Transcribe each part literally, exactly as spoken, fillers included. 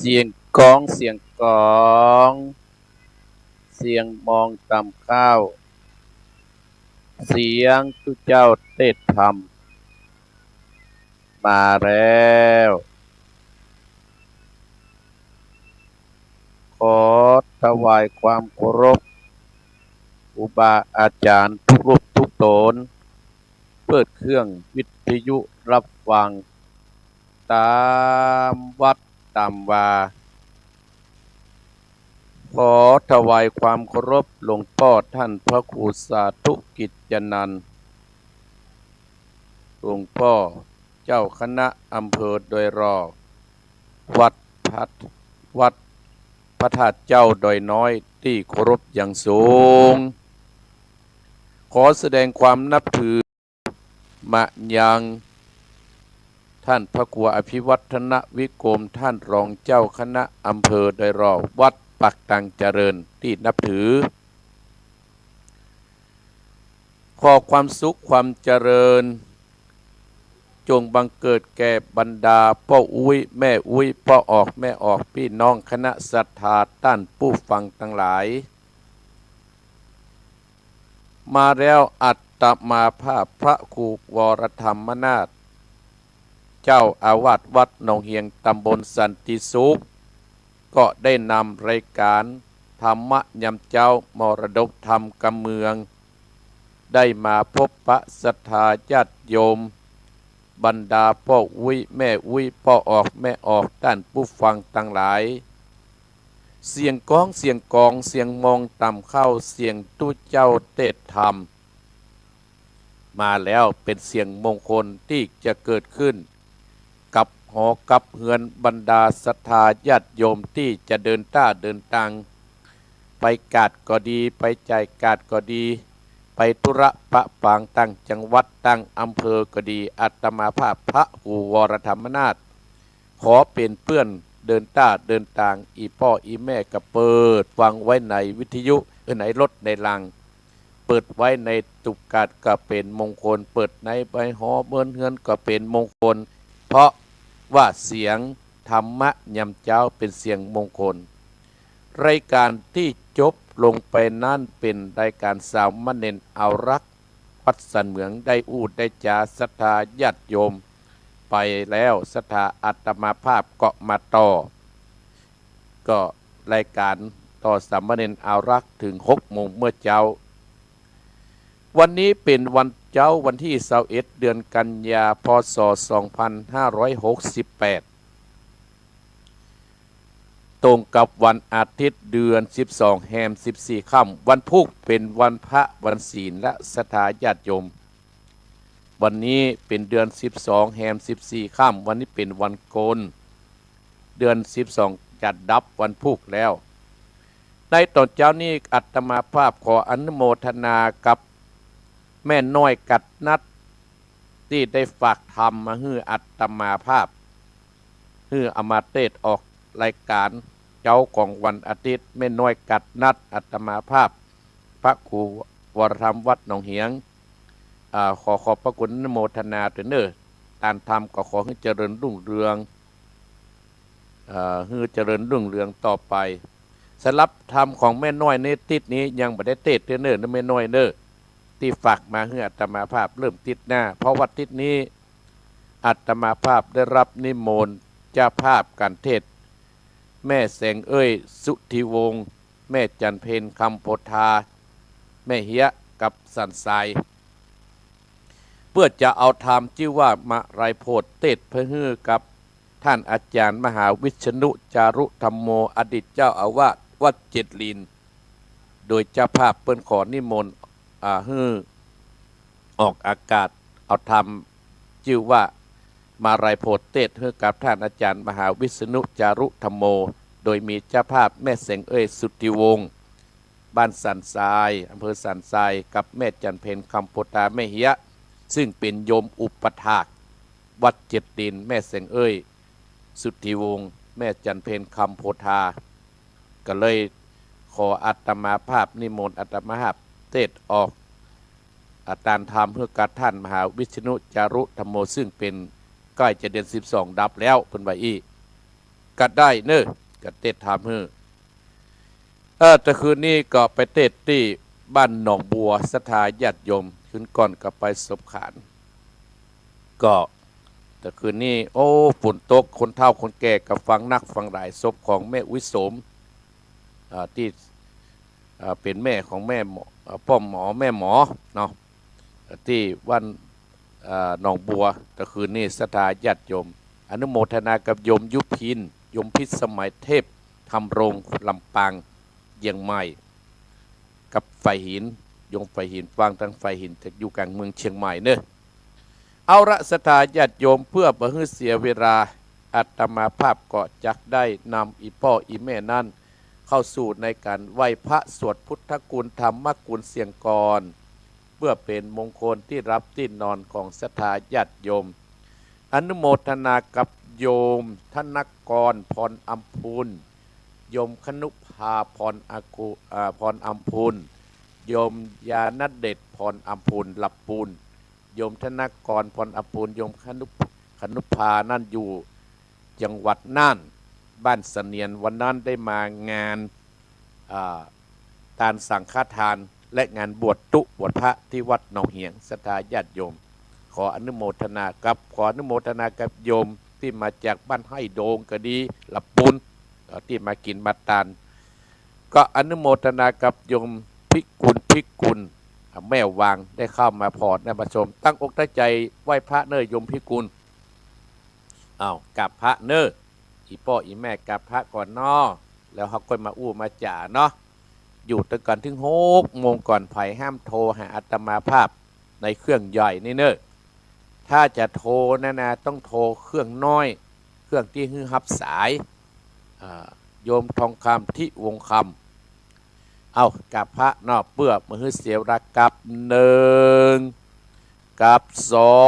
เสียงก๋อง เสียงก๋อง เสียงมองตำข้าว เสียงตุ๊เจ้าเตสน์ธรรม มาแล้ว ขอถวายความเคารพ ครูบาอาจ๋ารย์กู้รูปกู้ต๋น เปิดเครื่องวิทยุฮับฟัง ต๋ามวัดต๋ามวา ขอถวายความเคารพหลวงป้อต้านพระครูสาธุกิจจนันท์ หลวงป้อเจ้าคณะอำเภอดอยหล่อ วัดพระ วัดพระธาตุเจ้าดอยน้อย ตี้เคารพอย่างสูง ขอแสดงความนับถือ มายังต้านพระครูอภิวัฒนวิกรม ต้านรองเจ้าคณะอำเภอดอยหล่อ วัดปากตังเจริญตี้นับถือ ขอความสุขความเจริญ จงบังเกิดแก่บรรดาป้ออุ๊ยแม่อุ๊ย ป้อออกแม่ออก ปี้น้องคณะศรัทธาต้านผู้ฟังตังหลาย มาแล้ว อาตมาภาพพระครูวรธรรมนาถ เจ้าอาวาสวัดหนองเหียง ตำบลสันติสุข ก็ได้นำรายก๋านธรรมะยามเจ๊า มรดกธรรมกำเมือง ได้มาพบปะศรัทธาญาติโยม บรรดาป้ออุ๊ยแม่อุ๊ย ป้อออกแม่ออก ต้านผู้ฟังตังหลาย เสียงก๋อง เสียงก๋อง เสียงมองตำข้าว เสียงตุ๊เจ้าเตสน์ธรรม มาแล้ว เป๋นเสียงมงคลตี้จะเกิดขึ้น กับหอกับเฮือนบรรดาศรัทธาญาติโยมตี้จะเดินต้าเดินตาง ไปก๋าดก็ดี ไปจ่ายก๋าดก็ดี ไปธุระปะป๋างต่างจังหวัดต่างอำเภอก็ดี อาตมาภาพพระครูวรธรรมนาถ ขอเป๋นเปื้อนเดินต้าเดินตาง อี่ป้ออี่แม่ก็เปิดฟังไว้ในวิทยุ เอ่อ ในรถในราง เปิดไว้ในตุ๊ก๋าดก็เป๋นมงคล เปิดในใบหอเบินเฮือนก็เป๋นมงคล เพราะว่าเสียงธรรมะยามเจ๊าเป๋นเสียงมงคล รายก๋านตี้จบลงไปนั้นเป๋นรายก๋านสามเณรอารักษ์ วัดสันเหมือง ได้อู้ได้จ๋าศรัทธาญาติโยมไปแล้ว ศรัทธาอาตมาภาพก็มาต่อ ก็รายก๋านต่อสามเณรอารักษ์เถิงหกโมงเมื่อเจ๊า วันนี้เป๋นวันเจ๊า วันตี้ซาวเอ็ด เดือนกันยา พ.ศ. สองพันห้าร้อยหกสิบแปด ตรงกับวันอาทิตย์ เดือนสิบสอง แฮมสิบสี่ค่ำ วันพูก เป๋นวันพระวันศีล และศรัทธาญาติโยม วันนี้เป๋นเดือนสิบสอง แฮมสิบสี่ค่ำ วันนี้เป๋นวันโกน เดือนสิบสองจะดับวันพูกแล้ว ในต๋อนเจ๊านี้อาตมาภาพขออนุโมทนากับแม่น้อยกัดนัด ตี้ได้ฝากธรรมมาหื้ออาตมาภาพ หื้อเอามาเตสน์ออกรายก๋านเจ๊าของวันอาทิตย์ แม่น้อยกัดนัด อาตมาภาพ พระครูวรธรรมวัดหนองเหียง อ่า ขอขอบพระคุณอนุโมทนาตวยเน่อ ตานธรรมก็ขอหื้อเจริญรุ่งเรือง เอ่อ หื้อเจริญรุ่งเรืองต่อไป สำหรับธรรมของแม่น้อยในติ๊ดนี้ยังบ่ได้เตสน์ตวยเน่อ นะแม่น้อยเน่อ ตี้ฝากมาหื้ออาตมาภาพเริ่มติ๊ดหน้า เพราะว่าติ๊ดนี้อาตมาภาพได้รับนิมนต์เจ้าภาพก๋านเตสน์ แม่แสงเอ้ย สุทธิวงศ์ แม่จันเพ็ญ คำโพธา แม่เฮียะ กับสันทราย เปื้อจะเอาธรรมจื้อว่ามาลัยโพธิ์เตสน์ไปหื้อกับต้านอาจ๋ารย์มหาวิษณุ จารุธัมโม อดีตเจ้าอาวาสวัดเจ็ดลิน โดยเจ้าภาพเปิ้นขอนิมนต์ อ่า หื้อออกอากาศ เอาธรรมจื้อว่ามาลัยโพธิ์เตสน์หื้อกับต้านอาจ๋ารย์มหาวิษณุ จารุธัมโม โดยมีเจ้าภาพแม่แสงเอ้ย สุทธิวงศ์ บ้านสันทราย อำเภอสันทราย กับแม่จันเพ็ญ คำโพธา แม่เฮียะ ซึ่งเป๋นโยมอุปัฏฐากวัดเจ็ดลิน แม่แสงเอ้ย สุทธิวงศ์ แม่จันเพ็ญ คำโพธา ก็เลยขออาตมาภาพ นิมนต์อาตมาภาพเตสน์ออก อาตานธรรมหื้อกับต้านมหาวิษณุ จารุธัมโม ซึ่งเป๋นใก้จะเดือนสิบสองดับแล้ว เปิ้นว่าอี้ ก็ได้เน่อ ก็เตสน์ถามหื้อ เออ ตะคืนนี้ก็ไปเตสน์ตี้บ้านหนองบัว ศรัทธาญาติโยม คืนก่อนก็ไปศพขาน ก็ตะคืนนี้ โอ้ ฝนตก คนเฒ่าคนแก่ก็ฟังนักฟังหลาย ศพของแม่อุ๊ยโสม อ่า ตี้ อ่า เป๋นแม่ของแม่หมอ อ่า ป้อมหมอ แม่หมอเนาะ ตี้บ้าน อ่า หนองบัว ตะคืนนี้ศรัทธาญาติโยม อนุโมทนากับโยมยุพิน โยมพิสมัยเทพธำรง ลำปาง เจียงใหม่ กับฝ่ายหิน โยมฝ่ายหิน ฟังตางฝ่ายหิน จะอยู่กลางเมืองเชียงใหม่เน่อ เอาละ ศรัทธาญาติโยม เพื่อบ่หื้อเสียเวลา อาตมาภาพก็จักได้นำอี่ป้ออี่แม่นั้น เข้าสู่ในก๋านไหว้พระ สวดพุทธคุณ ธรรมคุณเสียก่อน เพื่อเป๋นมงคลตี้หลับตี้นอนของศรัทธาญาติโยม อนุโมทนากับโยมธนกร พรอำพูน โยมคณุภา พรอากู อ่า พรอำพูน โยมญาณเดช พรอำพูน ลำปูน โยมธนกร พรอำพูน โยมคณุ คณุภา นั้นอยู่จังหวัดน่าน บ้านเสนียน วันนั้นได้มางาน อ่า ตานสังฆทาน และงานบวชตุ๊ บวชพระตี้วัดหนองเหียง ศรัทธาญาติโยม ขออนุโมทนากับ ขออนุโมทนากับโยมตี้มาจากบ้านไฮ่โดงก็ดี ลำปูน เอ่อ ตี้มากิ๋นมาตาน ก็อนุโมทนากับโยมพิกุล พิกุล อ่า แม่วาง ได้เข้ามาผ่อ ได้มาชม ตั้งอกตั้งใจ๋ไหว้พระเน่อโยมพิกุล อ้าว กราบพระเน่อ อี่ป้ออี่แม่กราบพระก่อนเนาะ แล้วเฮาก้อยมาอู้มาจ๋าเนาะ อยู่ตะกั๋นเถิงหกโมงก่อน ใผห้ามโทรหาอาตมาภาพในเครื่องใหญ่นี่เน่อ ถ้าจะโทรนะนะ ต้องโทรเครื่องน้อย เครื่องตี้หื้อฮับสาย อ่า โยมทองคำ ทิวงศ์คำ เอา กราบพระเนาะ เปื้อบ่หื้อเสียเวลา กับหนึ่ง กับสอ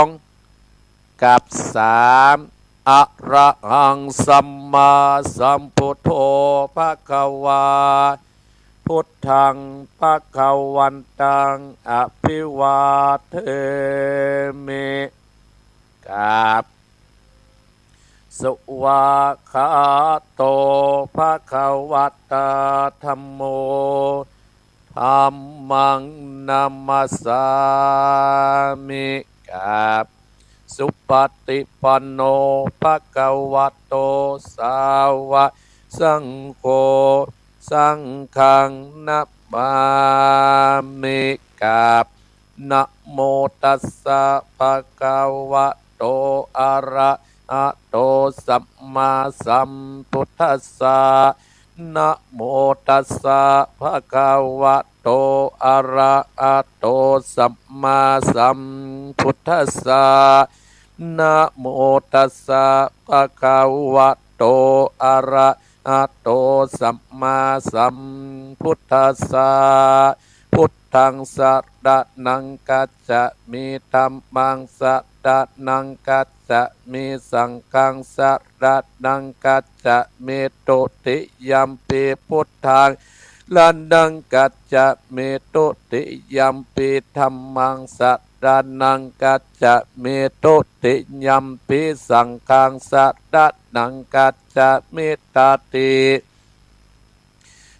ง กับสาม อะระหังสัมมาสัมพุทโธภะคะวา พุทธังภะคะวันตัง อะภิวาเทมิ กราบ สวากขาโต ภะคะวะตา ธัมโม ธัมมัง นะมัสสามิ กราบ สุปฏิปันโน ภะคะวะโต สาวะสังโฆ สังฆัง นะมามิ กราบ นะโมตัสสะ ภะคะวะโต อะระหะโต สัมมาสัมพุทธัสสะ นะโมตัสสะ ภะคะวะโต อะระหะโต สัมมาสัมพุทธัสสะ นะโมตัสสะ ภะคะวะโต อะระหะโต สัมมาสัมพุทธัสสะ พุทธังสะระณังคัจฉามิ ธัมมังสะระณังคัจฉามิ สังฆังสะระณังคัจฉามิ ทุติยัมปิพุทธังสะระณังคัจฉามิ ทุติยัมปิธัมมังสะระณังคัจฉามิ ทุติยัมปิสังฆังสะระณังคัจฉามิ ตติ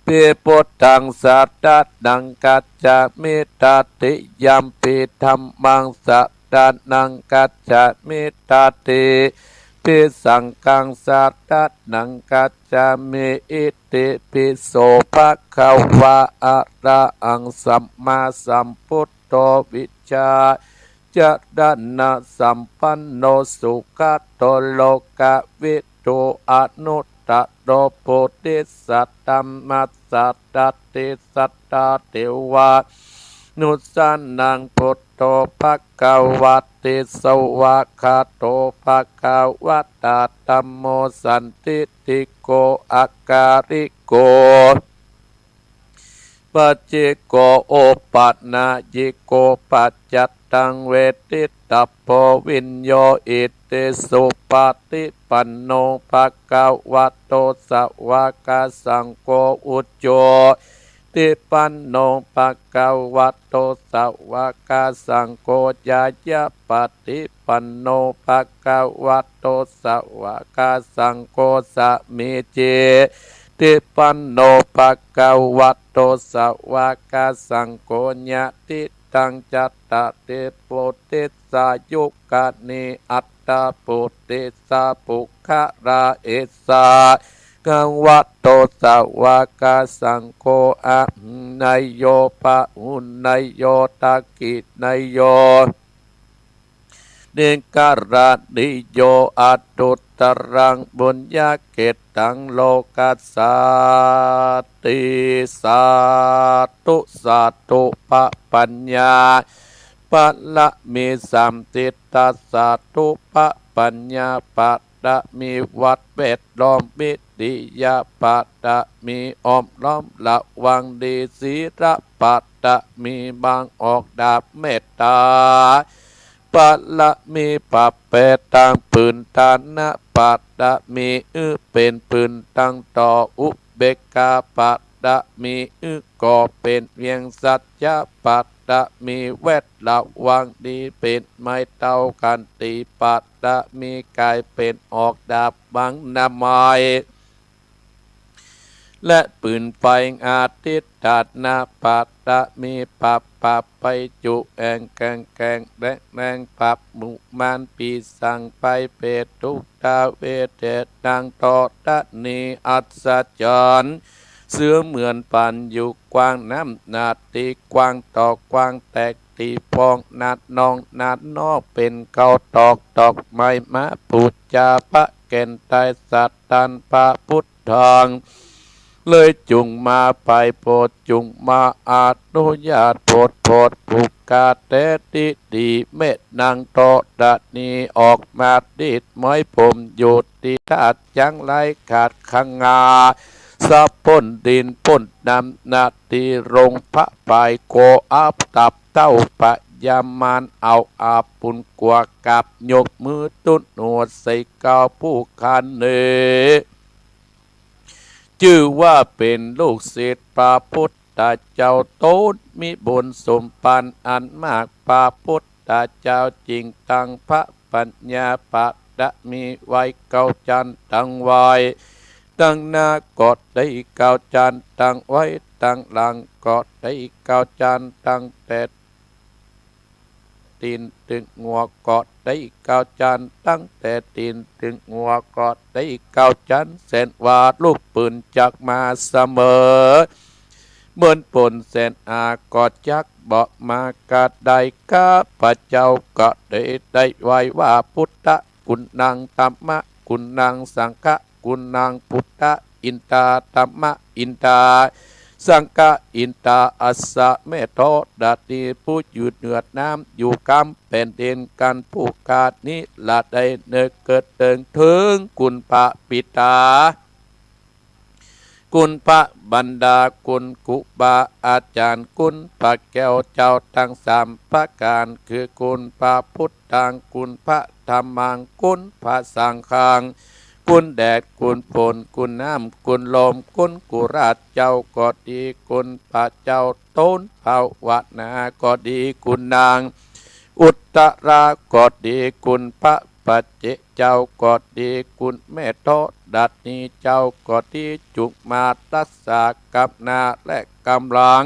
ปิพุทธังสะระณังคัจฉามิ ตติยัมปิธัมมังสะระณังคัจฉามิ ตติปิสังฆังสะระณังคัจฉามิ อิติปิโสภะคะวะ อะระหังสัมมาสัมพุทโธ วิชชา จรณะสัมปันโน สุขะโต โลกะวิทู อนุตตะโร ปุริสะธัมมะสะระติ สัตถาเทวานุสสานัง พุทโธ ภะคะวะติ สวากขาโต ภะคะวะตา ธัมโม สันทิฏฐิโก อะกาลิโก ปัจฉิโก โอปะนะยิโก ปัจจัตตัง เวทิตตะโพ วิญโญ อิติสุปะฏิปันโน ภะคะวะโต สวากขาสังโฆ อุจุปะฏิปันโน ภะคะวะโต สวากขาสังโฆ ญาญาปะฏิ ปันโณ ภะคะวะโต สาวะกะสังโฆ สามีจิตติปันโณ ภะคะวะโต สาวะกะสังโฆ ญาติตัง จัตตาริ ปุริสายุคานิ อัตถะปุริสาปุคคละ เอสสะ ภะคะวะโต สาวะกะสังโฆ อาหุเนยโย ปะหุเนยโย ทักขิเนยโย นิกรณีโย อนุตตรัง ปุญญะเขตตัง โลกัสสาติ สาธุ สาธุ พระปัญญา บารมีสามทิศ สาธุ พระปัญญา บารมีวัดแวดล้อม วิริยะบารมีอ้อมล้อมระวังดี ศีลบารมีบังออกดาบเมตตา บารมีปรับแปรตัง ปืนทานะบารมี อื้อเป๋นปืนตังต่อ อุเบกขาบารมี อื้อก่อเป๋นเวียง สัจจะบารมี แวดระวังดี เป๋นไม้เท้า ขันติบารมี ก๋ายเป๋นออกดาบบังนะไม้ และปืนไฟ อธิฏฐานะบารมี ปรับปรับไปจุแอ่งแกงแกงแดงแดง ปรับหมู่มารปีศาจไป เปตุตาเวเทนัง ธรณีอัศจรรย์ เสือเหมือนปานอยู่กว้าง น้ำหนาตีกว้าง ตอกกว้างแตกตีพอง หนาดนองหนาดนอก เป๋นข้าวตอกดอกไม้มาปู๋จา พระแก่นไตรสัตย์ตานพระพุทธัง เลยจุ่งมาไปโผด จุ่งมาอนุญาตโผด โผดผู้ข้าแต๊ตี้ดี แม่นางธรณีออกมาดีดไม้ผมอยู่ตี้ธาตุ ยังไหลขาดคังงา สะพ้นดินพ้นน้ำ นาทีลงพระบาย โกอาบตับเต้า พญามารเอาอาบปุญกว่า กราบยกมือตุ๊นหัวใส่เก้าผู้ข้าเน่อ จื้อว่าเป๋นลูกศิษย์พระพุทธเจ้า ต๋นมีบุญสมภารอันมาก พระพุทธเจ้าจริงตัง พระปัญญาบารมี ไหว้เก้าจันทร์ตังไหว้ ตังหน้าก็ได้เก้าจันทร์ตังไหว้ ตังหลังก็ได้เก้าจันทร์ตังแต่ ตีนตึงหัวก็ได้เก้าจันทร์ ตั้งแต่ตีนตึงหัวก็ได้เก้าจันทร์ แสนว่าลูกปืนจักมาเสมอ เหมือนฝนแสนหาก็จักบ่มากระใด ข้าพเจ้าก็ได้ ได้ไหว้ว่า พุทธะกุณัง ธัมมะกุณัง สังฆะกุณัง พุทธะอินทา ธัมมะอินทา สังฆะอินทา อัสสะ แม่ธรณีผู้อยู่เหนือน้ำ อยู่กำแผ่นดิน กันผู้ข้านี้ละได้นึกเกิดเถิง เถิงคุณพระปิตา คุณพระบรรดาคุณ ครูบาอาจารย์ คุณพระแก้วเจ้าตังสามประก๋าน คือคุณพระพุทธัง คุณพระธัมมัง คุณพระสังฆัง คุณแดด คุณฝน คุณน้ำ คุณลม คุณกุราชเจ้าก็ดี คุณพระเจ้าต๋นภาวนาก็ดี คุณนางอุตตราก็ดี คุณพระปัจเจกเจ้าก็ดี คุณแม่ธรณีเจ้าก็ดี จุ่งมารักษากำนาและกำลัง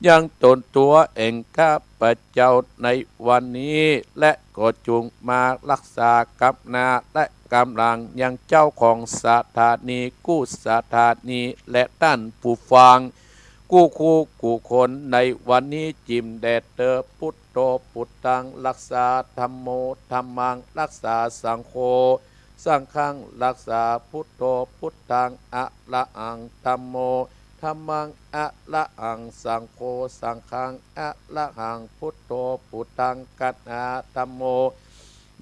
ยังต๋นตั๋วแห่งข้าพเจ้าในวันนี้ และก็จุ่งมารักษากำนาและกำลังยังเจ้าของสถานีกู้สถานี และต้านผู้ฟังกู้คู่กู้คนในวันนี้ จิ่มแด่เต๊อะ พุทโธพุทธังรักษา ธัมโมธัมมังรักษา สังโฆ สังฆังรักษา พุทโธพุทธังอะระหัง ธัมโมธัมมังอะระหัง สังโฆสังฆังอะระหัง พุทโธพุทธังกัณหา ธัมโม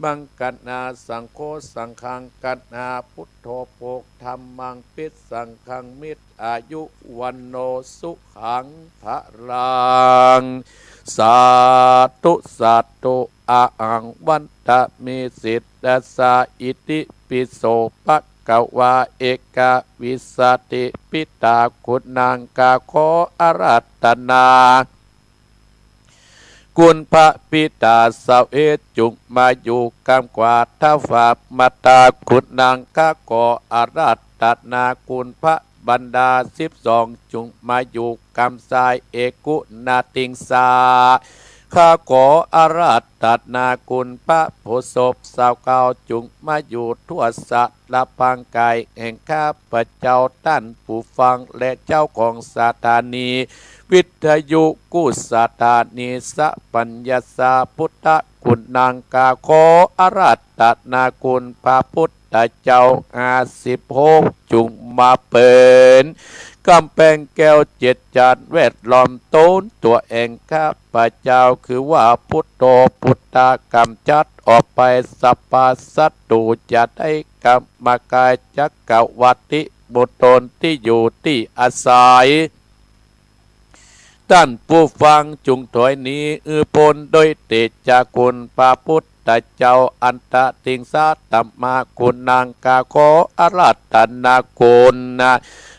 มังกัณหา สังโฆสังฆังกัณหา พุทโธโภค ธัมมังภิ สังฆังมิตร อายุวัณโณสุขังพะลัง สาธุสาธุ อะหังวันทะเม สิทธัสสะ อิติปิโสภะคะวา เอกวิสสติปิตาคุณัง ข้าขออาราธนา คุณพระปิตาเสาเอก จุ่งมาอยู่กำขวา ถวายมาตาคุณนาง ข้าขออาราธนาคุณพระบรรดาสิบสอง จุ่งมาอยู่กำซ้าย เอกุณาติงสา ข้าขออาราธนาคุณพระโพธิ์ศพเศร้าเก้า จุ่งมาอยู่ทั่วสารพรางกายแห่งข้าพเจ้า ต้านผู้ฟังและเจ้าของสถานีวิทยุกู้สถานีสัพพัญญาสา พุทธคุณนาง ข้าขออาราธนาคุณพระพุทธเจ้าห้าสิบหก จุ่งมาเป๋นก๋ำแปงแก้วเจ็ดจานแวดล้อมต๋นตั๋วแห่งข้าพเจ้า คือว่า พุทโธ พุทธะ ก๋ำจัดออกไปสรรพศัตรู๋ อย่าได้เข้ามากายจักรวรรดิมณฑลตี้อยู่ตี้อาศัย ต้านผู้ฟังจุ่งถอยหนีหื้อป๊น โดยเตชะคุณพระพุทธเจ้า อันตะติงสา ธัมมาคุณนาง ข้าขออาราธนาคุณ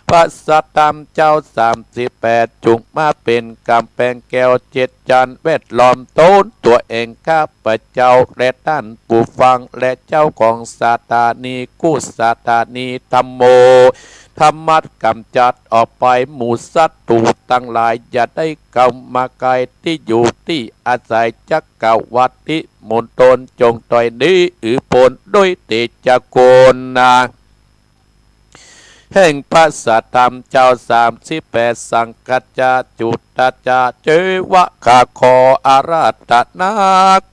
พระสัตธรรมเจ้าสามสิบแปด จุ่งมาเป๋นก๋ำแปงแก้วเจ็ดจานแวดล้อมต๋นตั๋วแห่งข้าพเจ้า และต้านผู้ฟังและเจ้าของสถานีกู้สถานี ธัมโม ธรรมะก๋ำจัดออกไปหมู่ศัตรู๋ตังหลาย อย่าได้เข้ามากายตี้อยู่ตี้อาศัยจักรวรรดิมณฑล จงถอยหนีหื้อป๊น โดยเตชะคุณแห่งพระสัตธรรมเจ้าสามสิบแปด สังฆัจจะจุตตะจะเจวะ ข้าขออาราธนา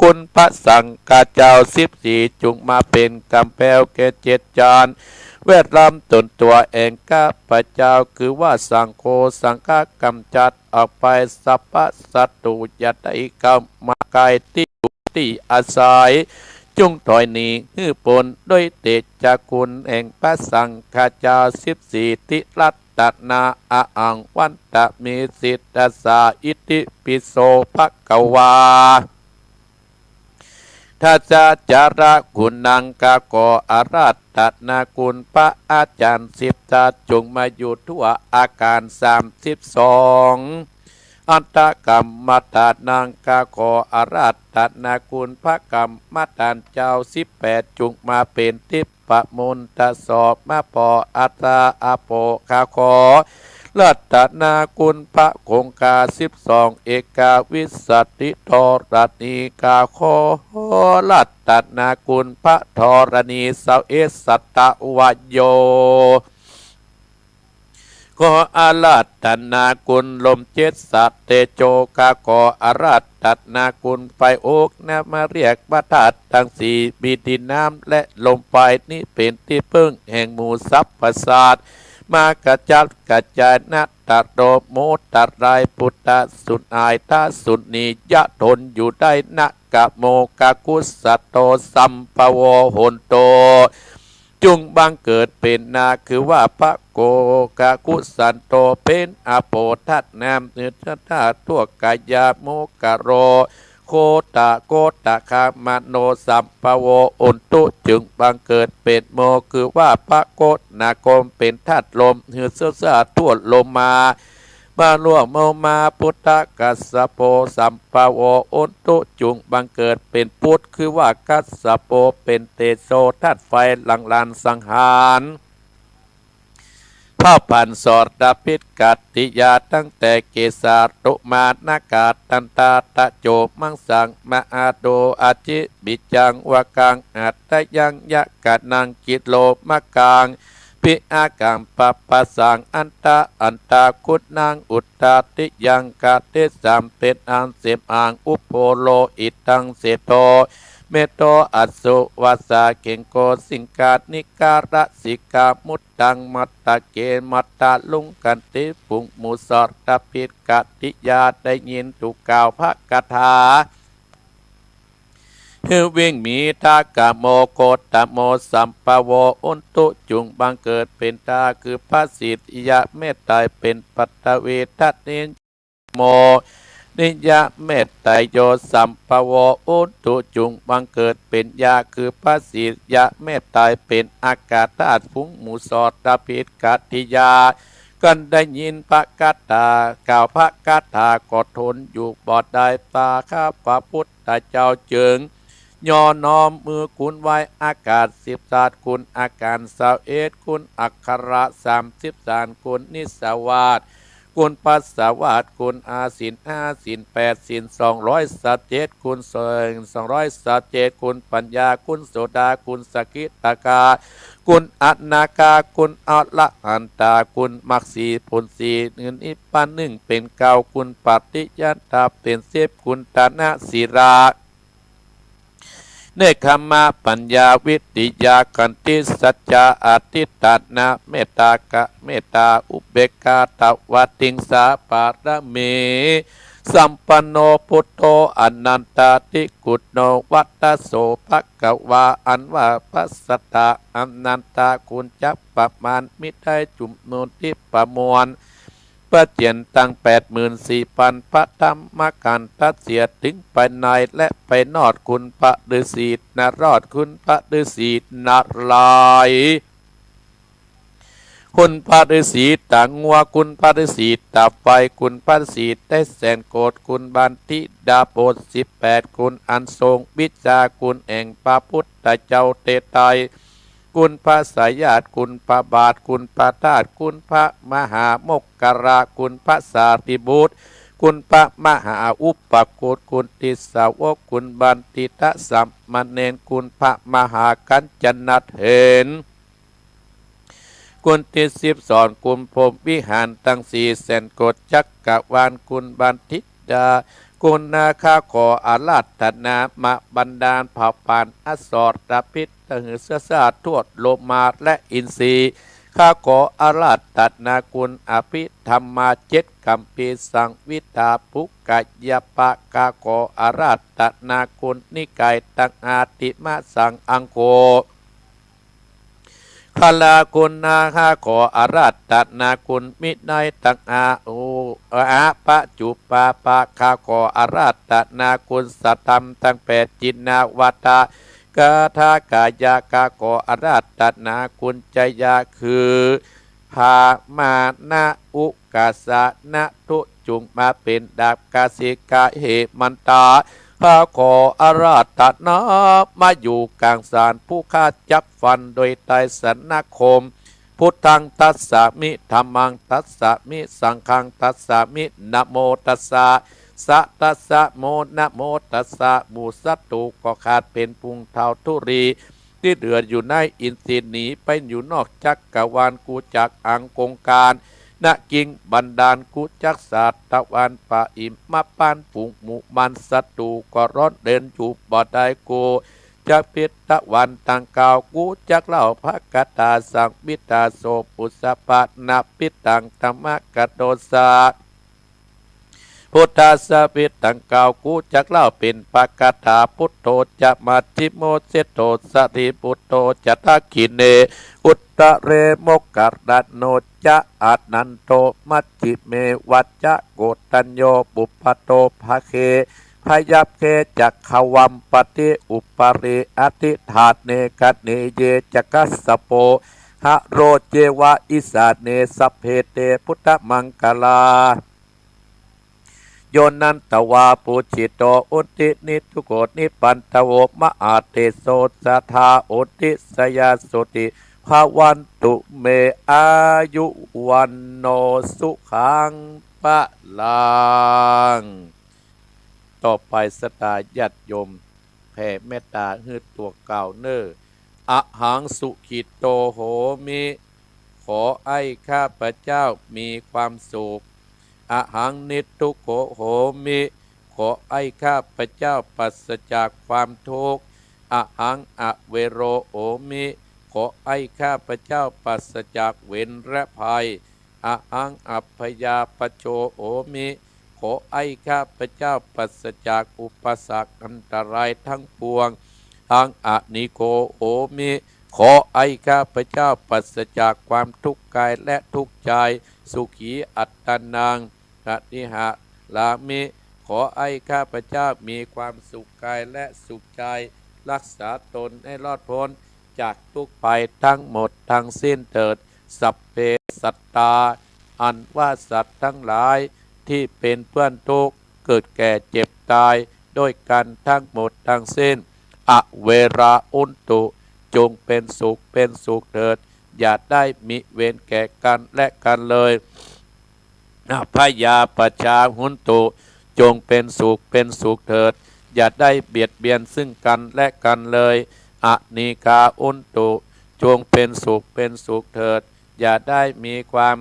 คุณพระสังฆะเจ้าสิบสี่ จุ่งมาเป๋นก๋ำแปงแก้วเจ็ดจานแวดล้อมต๋นตั๋วแห่งข้าพเจ้า คือว่า สังโฆ สังฆะก๋ำจัดออกไปสรรพศัตรู๋ อย่าได้เข้ามากายตี้อยู่ตี้อาศัย จุ่งถอยหนีหื้อป๊น โดยเตชะคุณแห่งพระสังฆะเจ้าสิบสี่ ติรัตนา อะหัง วันตะมิ สิทธัสสะ อิติปิโส ภะคะวา ทัสสะ จาระกุณัง ข้าขออาราธนาคุณพระอาจารย์สิบต๋า จุ่งมาอยู่ทั่วอาคารสามสิบสอง อัตถกรรมฐานัง ข้าขออาราธนาคุณพระกรรมฐานเจ้าสิบแปด จุ่งมาเป๋นทิพย์มนตะสอบมาปออัตตาอาโป ข้าขออาราธนาคุณพระคงคาสิบสอง เอกาวิสสติธรณี ข้าขออาราธนาคุณพระธรณีเสาเอกสัตวโย ขออาราธนาคุณลมเจ็ดสัตว์เตโช ข้าขออาราธนาคุณไฟอก นำมาเรียกว่าธาตุทั้งสี่ มีดินน้ำและลมไฟ นี้เป๋นตี้เปิ้งแห่งหมู่สรรพสัตว์ มาขจัดกระจายนะ ตะโรโมตะราย ปุตตะสุนายทะสุนียะ ทนอยู่ได้นะ กะโมกะกุสสะโต สัมภะโว โหนโต จุ่งบังเกิดเป๋นนา คือว่า พระโกกะกุสสันโต เป๋นอาโปธาตุน้ำ หื้อธาตุทั่วกายา โมกะโร โคตะโกตะคามโน สัมภะโว โหนตุ จุ่งบังเกิดเป๋นโม คือว่า พระโกนาคม เป๋นธาตุลม หื้อเศร้าซ่าทั่วโลมา มาร่วมโมมา ปุตตะกัสสะโป สัมภะโว โหนตุ จุ่งบังเกิดเป๋นปุตตะ คือว่า กัสสะโป เป๋นเตโชธาตุไฟ หลั่งหลานสังหาร เผาผลาญสรพิษกัตติยา ตั้งแต่เกสา โลมา นาขะ ดันทา ตะโจ มังสัง มะหาโด อาจิ บิจัง วะกัง หัตถยัง ยะกะนัง กิโลมะกัง ปิอากัง ปะปะสัง อันตะ อันตะ กุณัง อุตตาติยัง กะเตสัง เป๋นอันเสมหัง อุโพโลหิตัง เสโท เมโท อัสสุ วัสสะ เขงโก สิงคานิการะ สิกขา มุตตัง มัตตะเก มัตตะลุง กันติ ฝูงหมู่สรพิษกัตติยา ได้ยินถูกกล่าวพระคาถา หื้อวิ่งหนี ทะกะโม โคตะโม สัมภะโว โหนตุ จุ่งบังเกิดเป๋นทา คือพระสิทธิยะเมตไตร เป๋นปัตตวี ทะนิยะโม นิยะเมตไตรโย สัมภะโว โหนตุ จุ่งบังเกิดเป๋นยา คือพระสิทธิยะเมตไตร เป๋นอากาศธาตุ ฝูงหมู่สรพิษกัตติยา กันได้ยินพระคาถากล่าวพระคาถาก็ทนอยู่บ่ได้ ตาข้าพระพุทธเจ้าจึง ย่อน้อมมือกุนไหว้อากาศสิบศาสตร์ กุนอาการซาวเอ็ด กุนอักขระสามสิบสาม กุนนิสวาส กุนปัสสาวาส กุนอาศีลห้า ศีลแปด ศีลสองร้อยซาวเจ็ด กุนสองร้อยซาวเจ็ด กุนปัญญา กุนโสดา กุนสกิทาคา กุนอนาคา กุนอรหันตา กุนมรรคสี่ ผลสี่ นิพพานหนึ่งเป๋นเก้า กุนปริยัตตาเป๋นสิบ กุนทานะศีลา เนกขัมมะ ปัญญา วิริยะ ขันติ สัจจะ อธิษฐานะ เมตตากะ เมตตา อุเบกขา ตวติงสา ปารมี สัมปันโน พุทโธ อนันตาธิคุณโน วัตโส ภะคะวา อันว่าพระศาสดาอนันตาคุณจักประมาณมิได้ จุมนุนทิพย์ประมวล พระเจนตั้งแปดหมื่นสี่พันพระธรรมขันธ์ ตัดเสียถึงภายในและภายนอก คุณพระฤๅษีนารอด คุณพระฤๅษีนารายณ์ คุณพระฤๅษีตางัว คุณพระฤๅษีตาไฟ คุณพระฤๅษีไตรแสนโกฏ คุณบัณฑิตดาบทสิบแปด คุณอันทรงวิชา คุณแห่งพระพุทธเจ้าเตไตร คุณพระสายญาติ คุณพระบาท คุณพระธาตุ คุณพระมหาโมคคัลลา คุณพระสารีบุตร คุณพระมหาอุปคุต คุณติสาวก คุณบัณฑิตสามเณร คุณพระมหากัญจนเถร คุณติสิบสอง คุณพรหมวิหารตังสี่แสนโกฏจักรวาล คุณบัณฑิตดา คุณนาคา ขออาราธนามาบรรดาเผ่าพันธุ์อสรพิษ ตะหือเสือซาทั่วโลมาและอินทรี ข้าขออาราธนาคุณอภิธรรมาเจ็ดคัมภีร์ สังวิทาปุกกะยปะ ข้าขออาราธนาคุณนิกายตังอาติมะสังอังโค คาลาคุณนา ข้าขออาราธนาคุณวินัยตังอาอุอาปะจุปาปะ ข้าขออาราธนาคุณสัตธรรมตังแปด จินนาวาตะ กาธากายะ ข้าขออาราธนาคุณจยะ คือ พามานะอุกาสะนะทุจุ่งมาเป๋นดาบกาสิกะเหมันตา ข้าขออาราธนามาอยู่ก๋างสารผู้ข้าจักฟันโดยไตรสรณคม พุทธังตัสสามิ ธัมมังตัสสามิ สังฆังตัสสามิ นะโมตัสสะ สะตัสสะโม นะโมตัสสะ หมู่ศัตรูก็ขาดเป๋นผุงเทาธุลี ตี้เหลืออยู่ในอินทรีย์หนีไปอยู่นอกจักรวาล กูจักอังคงคาน นะกิงบันดาล กูจักสาตะวัน ปะอิมมะปาน ฝูงหมู่มารศัตรูก็ร้อนเรนอยู่บ่ได้ กูจักปิดตะวันตังเก้า กูจักเล่าพระคาถาสังวิทา โสปุสสะปะนะปิดตัง ธัมมะกะโตสะ พุทธัสสะปิดตังเก้า กูจักเล่าเป๋นพระคาถา พุทโธจะมัชฌิโม เศษโธสะรีปุตโตจะทักขิเณ อุตตะเรโมคคัลลาโนจะ อานันโทมัชฌิเมวะจะ โกณฑัญโญปุปปะโตภะเข พยัคฆเณ จักขวัมปติ อุปริอธิฏฐาเณ คะเณเยจะ คัสสะโป หะโรเจวะ อิสาเณ สัพเพเต พุทธมังคลา โยนันทวาปูจิโต อุตตินิทุโก นิปันทโว มหาเตโส สะทา อุตติสยา โสติภะวันตุเม อายุวัณโณ สุขังพะลัง ต่อไปศรัทธาญาติโยม แผ่เมตตาหื้อตั๋วเก่าเน่อ อะหังสุขิตโตโหมิ ขอให้ข้าพเจ้ามีความสุข อะหังนิทุโกโหมิ ขอให้ข้าพเจ้าปราศจากความทุกข์ อะหังอะเวโรโหมิ ขอให้ข้าพเจ้าปราศจากเวรและภัย อะหังอัพพยาปโชโหมิ ขอให้ข้าพเจ้าปราศจากอุปสรรคอันตรายทั้งปวง หังอะนิโกโหมิ ขอให้ข้าพเจ้าปราศจากความทุกข์กายและทุกข์ใจ สุขีอัตตานัง ปะฏิหารามิ ขอให้ข้าพเจ้ามีความสุขกายและสุขใจ รักษาตนให้รอดพ้นจากทุกข์ภัยทั้งหมดทั้งสิ้นเถิด สัพเพสัตตา อันว่าสัตว์ตังหลายตี้เป๋นเปื้อนตุ๊กข์ เกิดแก่เจ็บต๋าย โดยกั๋นตังหมดตังสิ้น อเวรา โหนตุ จงเป๋นสุขเป๋นสุขเถิด อย่าได้มีเวรแก่กั๋นและกั๋นเลย อพยาปชชา โหนตุ จงเป๋นสุขเป๋นสุขเถิด อย่าได้เบียดเบียนซึ่งกั๋นและกั๋นเลย อนีฆา โหนตุ จงเป๋นสุขเป๋นสุขเถิด อย่าได้มีความ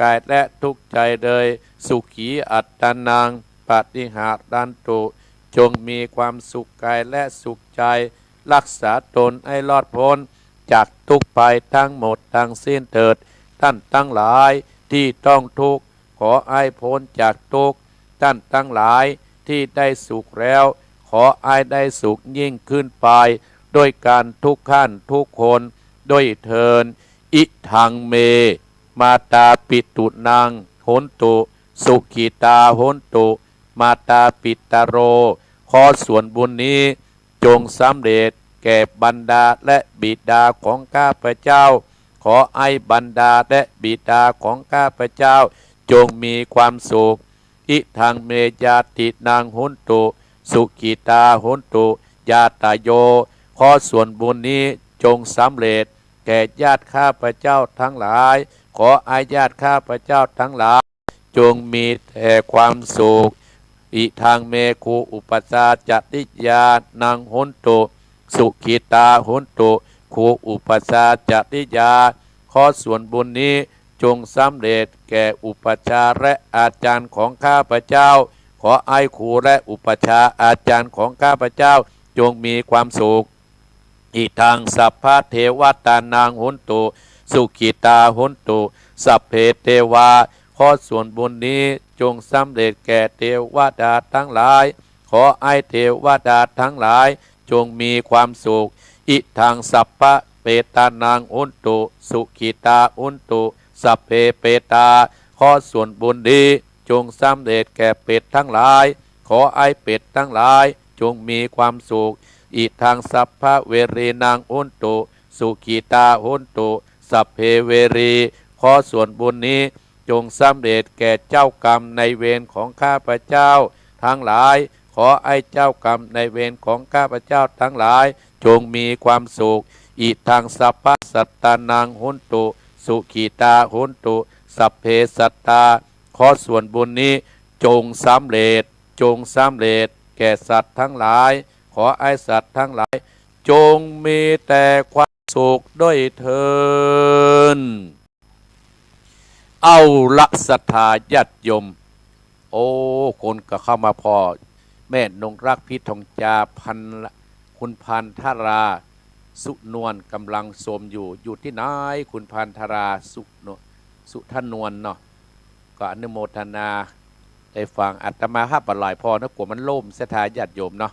กายและทุกข์ใจ๋เลย สุขี อัตตานัง ปฏิหารันตุ จงมีความสุขกายและสุขใจ๋ รักษาตนให้รอดป๊นจากตุ๊กข์ภัยตังหมดตังสิ้นเถิด ต้านตังหลายตี้ต้องตุ๊กข์ ขอให้ป๊นจากตุ๊กข์ ต้านตังหลายตี้ได้สุขแล้ว ขอให้ได้สุขยิ่งขึ้นไป ด้วยกั๋นทุกข้านทุกคน ด้วยเทอญ อิทัง เม มาตาปิตุนัง โหนตุ สุขิตา โหนตุ มาตาปิตโร ขอส่วนบุญนี้จงสำเร็จแก่บรรดาและบิดาของข้าพเจ้า ขอให้บรรดาและบิดาของข้าพเจ้าจงมีความสุข อิทัง เม ญาตินัง โหนตุ สุขิตา โหนตุ ญาตาโย ขอส่วนบุญนี้จงสำเร็จแก่ญาติข้าพเจ้าตังหลาย ขอให้ญาติข้าพเจ้าตังหลาย จงมีแต่ความสุข อิทัง เม คูอุปัชฌาจริยานัง โหนตุ สุขิตา โหนตุ คูอุปัชฌาจริยา ขอส่วนบุญนี้จงสำเร็จแก่อุปัชฌาย์และอาจ๋ารย์ของข้าพเจ้า ขอให้ครูและอุปัชฌาย์อาจ๋ารย์ของข้าพเจ้าจงมีความสุข อิทัง สัพพะเทวตานัง โหนตุ สุขิตา โหนตุ สัพเพเทวา ขอส่วนบุญนี้จงสำเร็จแก่เทวดาตังหลาย ขอให้เทวดาตังหลายจงมีความสุข อิทัง สัพพะเปตานัง โหนตุ สุขิตา โหนตุ สัพเพเปตา ขอส่วนบุญนี้จงสำเร็จแก่เปรตตังหลาย ขอให้เปรตตังหลายจงมีความสุข อิทัง สัพพะเวรีนัง โหนตุ สุขิตา โหนตุ สัพเพเวรี ขอส่วนบุญนี้จงสำเร็จแก่เจ้ากรรมนายเวรของข้าพเจ้าตังหลาย ขอให้เจ้ากรรมนายเวรของข้าพเจ้าตังหลายจงมีความสุข อิทัง สัพพะสัตตานัง โหนตุ สุขิตา โหนตุ สัพเพสัตตา ขอส่วนบุญนี้จงสำเร็จ จงสำเร็จแก่สัตว์ตังหลาย ขอให้สัตว์ตังหลายจงมีแต่ความสุขด้วยเทอญ เอาละศรัทธาญาติโยม โอ้ คนก็เข้ามาผ่อ แม่นงรัก พิษทองจา พันละ คุณพานธารา สุนวล กำลังชมอยู่ อยู่ตี้ไหน คุณพานธารา สุนวล สุทนวลเนาะ ก็อนุโมทนา ได้ฟัง อาตมาภาพบ่หลายผ่อนะ กั๋วมันโล่มศรัทธาญาติโยมเนาะ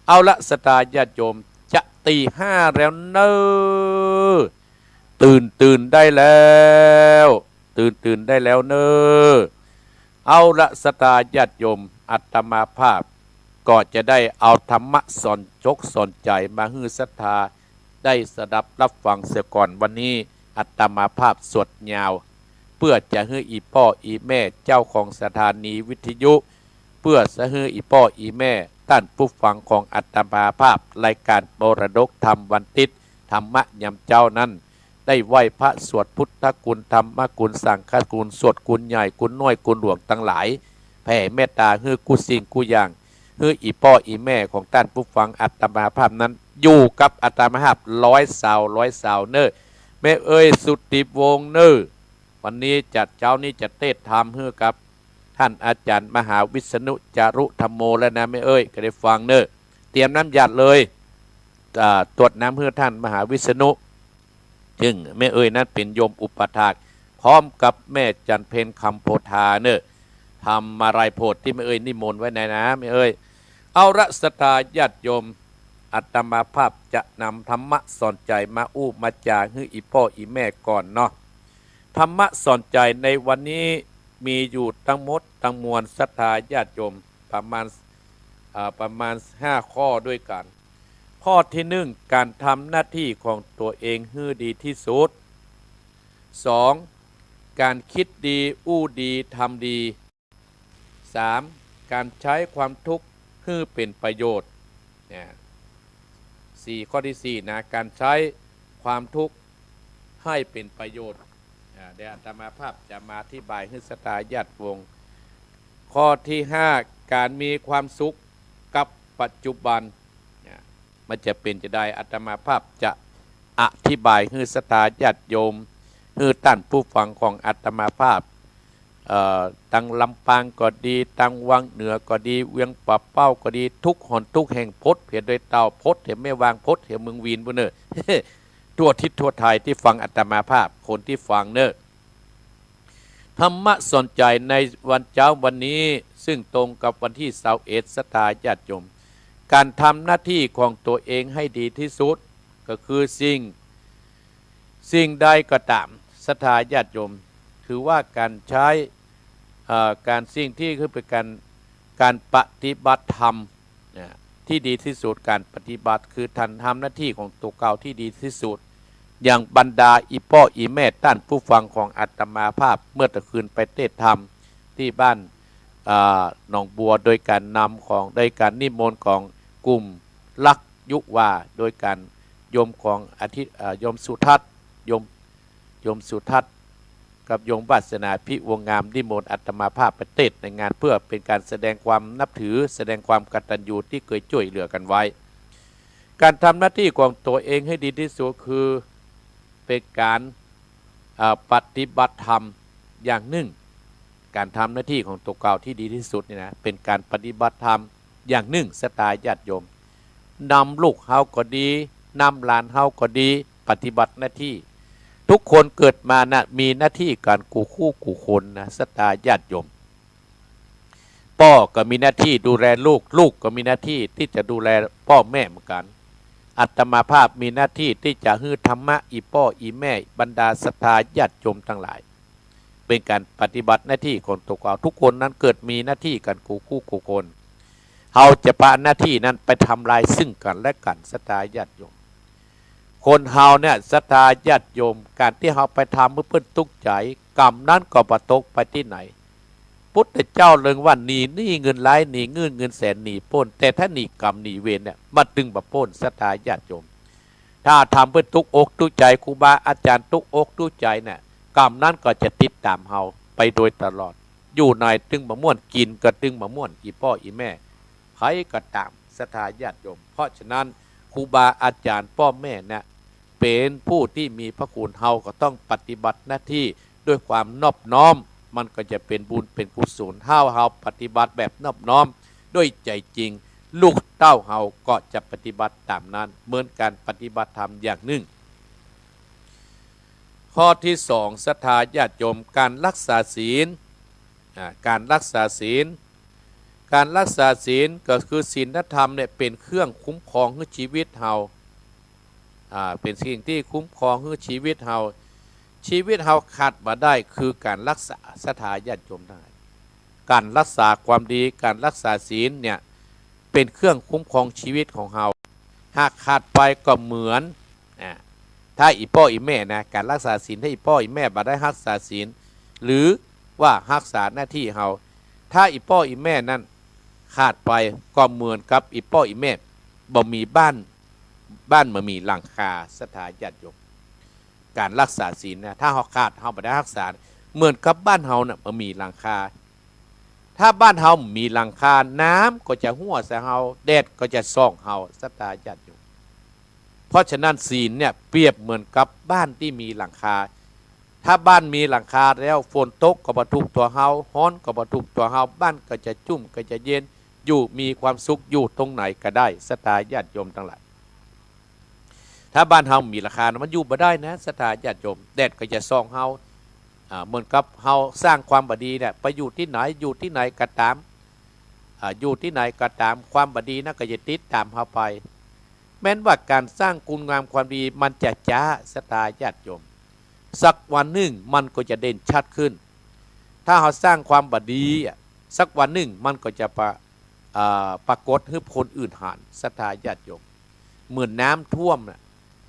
เอาละศรัทธาญาติโยม จะตีห้าแล้วเน่อ ตื่น ตื่นได้แล้ว ตื่น ตื่นได้แล้วเน่อ เอาละศรัทธาญาติโยม อาตมาภาพก็จะได้เอาธรรมะสอนจกสอนใจ๋มาหื้อศรัทธาได้สดับรับฟังเสียก่อน วันนี้อาตมาภาพสวดยาว เปื้อจะหื้ออี่ป้ออี่แม่เจ้าของสถานีวิทยุ เปื้อจะหื้ออี่ป้ออี่แม่ต้านผู้ฟังของอาตมาภาพ รายการมรดกธรรมวันติ๊ด ธรรมะยามเจ๊านั้น ได้ไหว้พระสวดพุทธคุณ ธรรมคุณ สังฆคุณ สวดคุณใหญ่ คุณน้อย คุณหลวงตังหลาย แผ่เมตตาหื้อกู้สิ่งกู้อย่าง หื้ออี่ป้ออี่แม่ของต้านผู้ฟังอาตมาภาพนั้น อยู่กับอาตมาภาพร้อยเสาร์ ร้อยเสาร์เน่อ แม่เอ้ย สุติวงศ์เน่อ วันนี้จะ เจ๊านี้จะเตสน์ธรรมหื้อกับต้านอาจ๋ารย์มหาวิษณุ จารุธัมโม แล้วนะแม่เอ้ย ก็ได้ฟังเน่อ เตรียมน้ำหยาดเลย อ่า ตวดน้ำหื้อต้านมหาวิษณุ ซึ่งแม่เอ้ยนั้นเป๋นโยมอุปัฏฐาก พร้อมกับแม่จันเพ็ญ คำโพธาเน่อ ธรรมาลัยโพธิ์ตี้แม่เอ้ยนิมนต์ไว้ในนะแม่เอ้ย เอาละศรัทธาญาติโยม อาตมาภาพจะนำธรรมะสอนใจ๋มาอู้มาจ๋าหื้ออี่ป้ออี่แม่ก่อนเนาะ ธรรมะสอนใจ๋ในวันนี้มีอยู่ตังหมดตังมวลศรัทธาญาติโยม ประมาณ อ่า ประมาณห้าข้อด้วยกั๋น ข้อตี้หนึ่ง ก๋านทำหน้าตี้ของตั๋วเองหื้อดีตี้สุด สอง ก๋านกึ๊ดดี อู้ดี ทำดี สาม ก๋านใจ๊ความทุกข์หื้อเป๋นประโยชน์ เนี่ย สี่ ข้อตี้สี่นะ ก๋านใจ๊ความทุกข์หื้อเป๋นประโยชน์ อ่า เดี๋ยวอาตมาภาพจะมาอธิบายหื้อศรัทธาญาติโยม ข้อตี้ห้า ก๋านมีความสุขกับปัจจุบัน เนี่ย มันจะเป๋นจาใด อาตมาภาพจะอธิบายหื้อศรัทธาญาติโยม หื้อต้านผู้ฟังของอาตมาภาพ เอ่อ ตังลำปางก็ดี ตังวังเหนือก็ดี เวียงป่าเป้าก็ดี กู้หนกู้แห่ง ปดเหียโดยเต้า ปดเหียแม่วาง ปดเหียเมืองวีนปู้นเน่อ ทั่วทิศทั่วไทยตี้ฟังอาตมาภาพ คนตี้ฟังเน่อ ธรรมะสอนใจ๋ในวันเจ๊าวันนี้ ซึ่งตรงกับวันตี้ซาวเอ็ด ศรัทธาญาติโยม ก๋านทำหน้าตี้ของตั๋วเองหื้อดีตี้สุด ก็คือสิ่ง สิ่งใดก็ต๋าม ศรัทธาญาติโยม ถือว่าก๋านใจ๊ เอ่อ ก๋านสิ่งตี้คือเป๋นก๋าน ก๋านปฏิบัติธรรม นะ ตี้ดีตี้สุด ก๋านปฏิบัติคือก๋านทำหน้าตี้ของตั๋วเก่าตี้ดีตี้สุด อย่างบรรดาอี่ป้ออี่แม่ต้านผู้ฟังของอาตมาภาพ เมื่อตะคืนไปเตสน์ธรรมตี้บ้าน อ่า หนองบัว โดยก๋านนำของ โดยก๋านนิมนต์ของกลุ่มลักษณ์ยุวา โดยก๋านโยมของอาทิตย์ อ่า โยมสุทัศน์ โยม โยมสุทัศน์ กับโยมวาสนา พิวงงาม นิมนต์อาตมาภาพไปเตสน์ในงาน เพื่อเป๋นก๋านแสดงความนับถือ แสดงความกตัญญูตี้เกยจ้วยเหลือกั๋นไว้ ก๋านทำหน้าตี้ของตั๋วเองหื้อดีตี้สุดคือเป๋นก๋าน อ่า ปฏิบัติธรรมอย่างนึ่ง ก๋านทำหน้าตี้ของตั๋วเก่าตี้ดีตี้สุดนี่นะ เป๋นก๋านปฏิบัติธรรมอย่างนึ่ง ศรัทธาญาติโยม นำลูกเฮาก็ดี นำหลานเฮาก็ดี ปฏิบัติหน้าตี้ กู้คนเกิดมานะ มีหน้าตี้กั๋นกู้คู่กู้คนนะ ศรัทธาญาติโยม ป้อก็มีหน้าตี้ดูแลลูก ลูกก็มีหน้าตี้ตี้จะดูแลป้อแม่เหมือนกั๋น อาตมาภาพมีหน้าตี้ตี้จะหื้อธรรมะอี่ป้ออี่แม่ บรรดาศรัทธาญาติโยมตังหลาย เป๋นก๋านปฏิบัติหน้าตี้ของตั๋วเก่า กู้คนนั้นเกิดมีหน้าตี้กั๋นกู้คู่กู้คน เฮาจะปะหน้าตี้นั้นไปทำลายซึ่งกั๋นและกั๋น ศรัทธาญาติโยม คนเฮาเนี่ย ศรัทธาญาติโยม ก๋านตี้เฮาไปทำหื้อเปิ้นตุ๊กข์ใจ๋ ก๋รรมนั้นก็บ่ตกไปตี้ไหน พุทธเจ้าเริงว่า หนีหนี้เงินล้าน หนีเงิน เงินแสน หนีป๊น แต่ถ้าหนีก๋รรมหนีเวรเนี่ย มันตึงบ่ป๊น ศรัทธาญาติโยม ถ้าทำเปิ้นตุ๊กอกตุ๊กใจ๋ ครูบาอาจ๋ารย์ตุ๊กอกตุ๊กใจ๋เนี่ย ก๋รรมนั้นก็จะติดต๋ามเฮาไปโดยตลอด อยู่ไหนตึงบ่ม่วน กิ๋นก็ตึงบ่ม่วน อี่ป้ออี่แม่ ใผก็ต๋าม ศรัทธาญาติโยม เพราะฉะนั้น ครูบาอาจ๋ารย์ป้อแม่เนี่ย เป๋นผู้ตี้มีพระคุณ เฮาก็ต้องปฏิบัติหน้าตี้ด้วยความนอบน้อม มันก็จะเป๋นบุญเป๋นกุศล ถ้าเฮาปฏิบัติแบบนอบน้อมด้วยใจ๋จริง ลูกเต้าเฮาก็จะปฏิบัติต๋ามนั้น เหมือนก๋านปฏิบัติธรรมอย่างนึ่ง ข้อตี้สอง ศรัทธาญาติโยม ก๋านรักษาศีล อ่า ก๋านรักษาศีล ก๋านรักษาศีลก็คือศีลธรรมเนี่ย เป๋นเครื่องคุ้มครองหื้อจีวิตเฮา อ่า เป๋นสิ่งตี้คุ้มครองหื้อจีวิตเฮา จีวิตเฮาขาดบ่ได้คือก๋านรักษา ศรัทธาญาติโยมตังหลาย ก๋านรักษาความดี ก๋านรักษาศีลเนี่ย เป๋นเครื่องคุ้มครองจีวิตของเฮา หากขาดไปก็เหมือน อ่า ถ้าอี่ป้ออี่แม่นะ ก๋านรักษาศีล ถ้าอี่ป้ออี่แม่บ่ได้รักษาศีล หรือว่ารักษาหน้าตี้เฮา ถ้าอี่ป้ออี่แม่นั้นขาดไปก็เหมือนกับอี่ป้ออี่แม่บ่มีบ้าน บ้านบ่มีหลังคา ศรัทธาญาติโยม ก๋านรักษาศีลนะ ถ้าเฮาขาด เฮาบ่ได้รักษา เหมือนกับบ้านเฮาน่ะบ่มีหลังคา ถ้าบ้านเฮาบ่มีหลังคา น้ำก็จะฮั่วใส่เฮา แดดก็จะส่องเฮา ศรัทธาญาติโยม เพราะฉะนั้นศีลเนี่ยเปรียบเหมือนกับบ้านตี้มีหลังคา ถ้าบ้านมีหลังคาแล้ว ฝนตกก็บ่ทุกข์ตั๋วเฮา ฮ้อนก็บ่ทุกข์ตั๋วเฮา บ้านก็จะจุ่มก็จะเย็น อยู่มีความสุข อยู่ตรงไหนก็ได้ ศรัทธาญาติโยมตังหลาย ถ้าบ้านเฮาบ่มีหลังคานะ มันอยู่บ่ได้นะ ศรัทธาญาติโยม แดดก็จะส่องเฮา อ่า เหมือนกับเฮาสร้างความบ่ดีเนี่ย ไปอยู่ตี้ไหน อยู่ตี้ไหนก็ต๋าม อ่า อยู่ตี้ไหนก็ต๋าม ความบ่ดีนั้นก็จะติดต๋ามเฮาไป แม้นว่าก๋านสร้างคุณงามความดีมันจะจ๊า ศรัทธาญาติโยม สักวันนึ่งมันก็จะเด่นชัดขึ้น ถ้าเฮาสร้างความบ่ดีอะ สักวันนึ่งมันก็จะปะ อ่า ปรากฏหื้อคนอื่นหัน ศรัทธาญาติโยม เหมือนน้ำท่วมน่ะ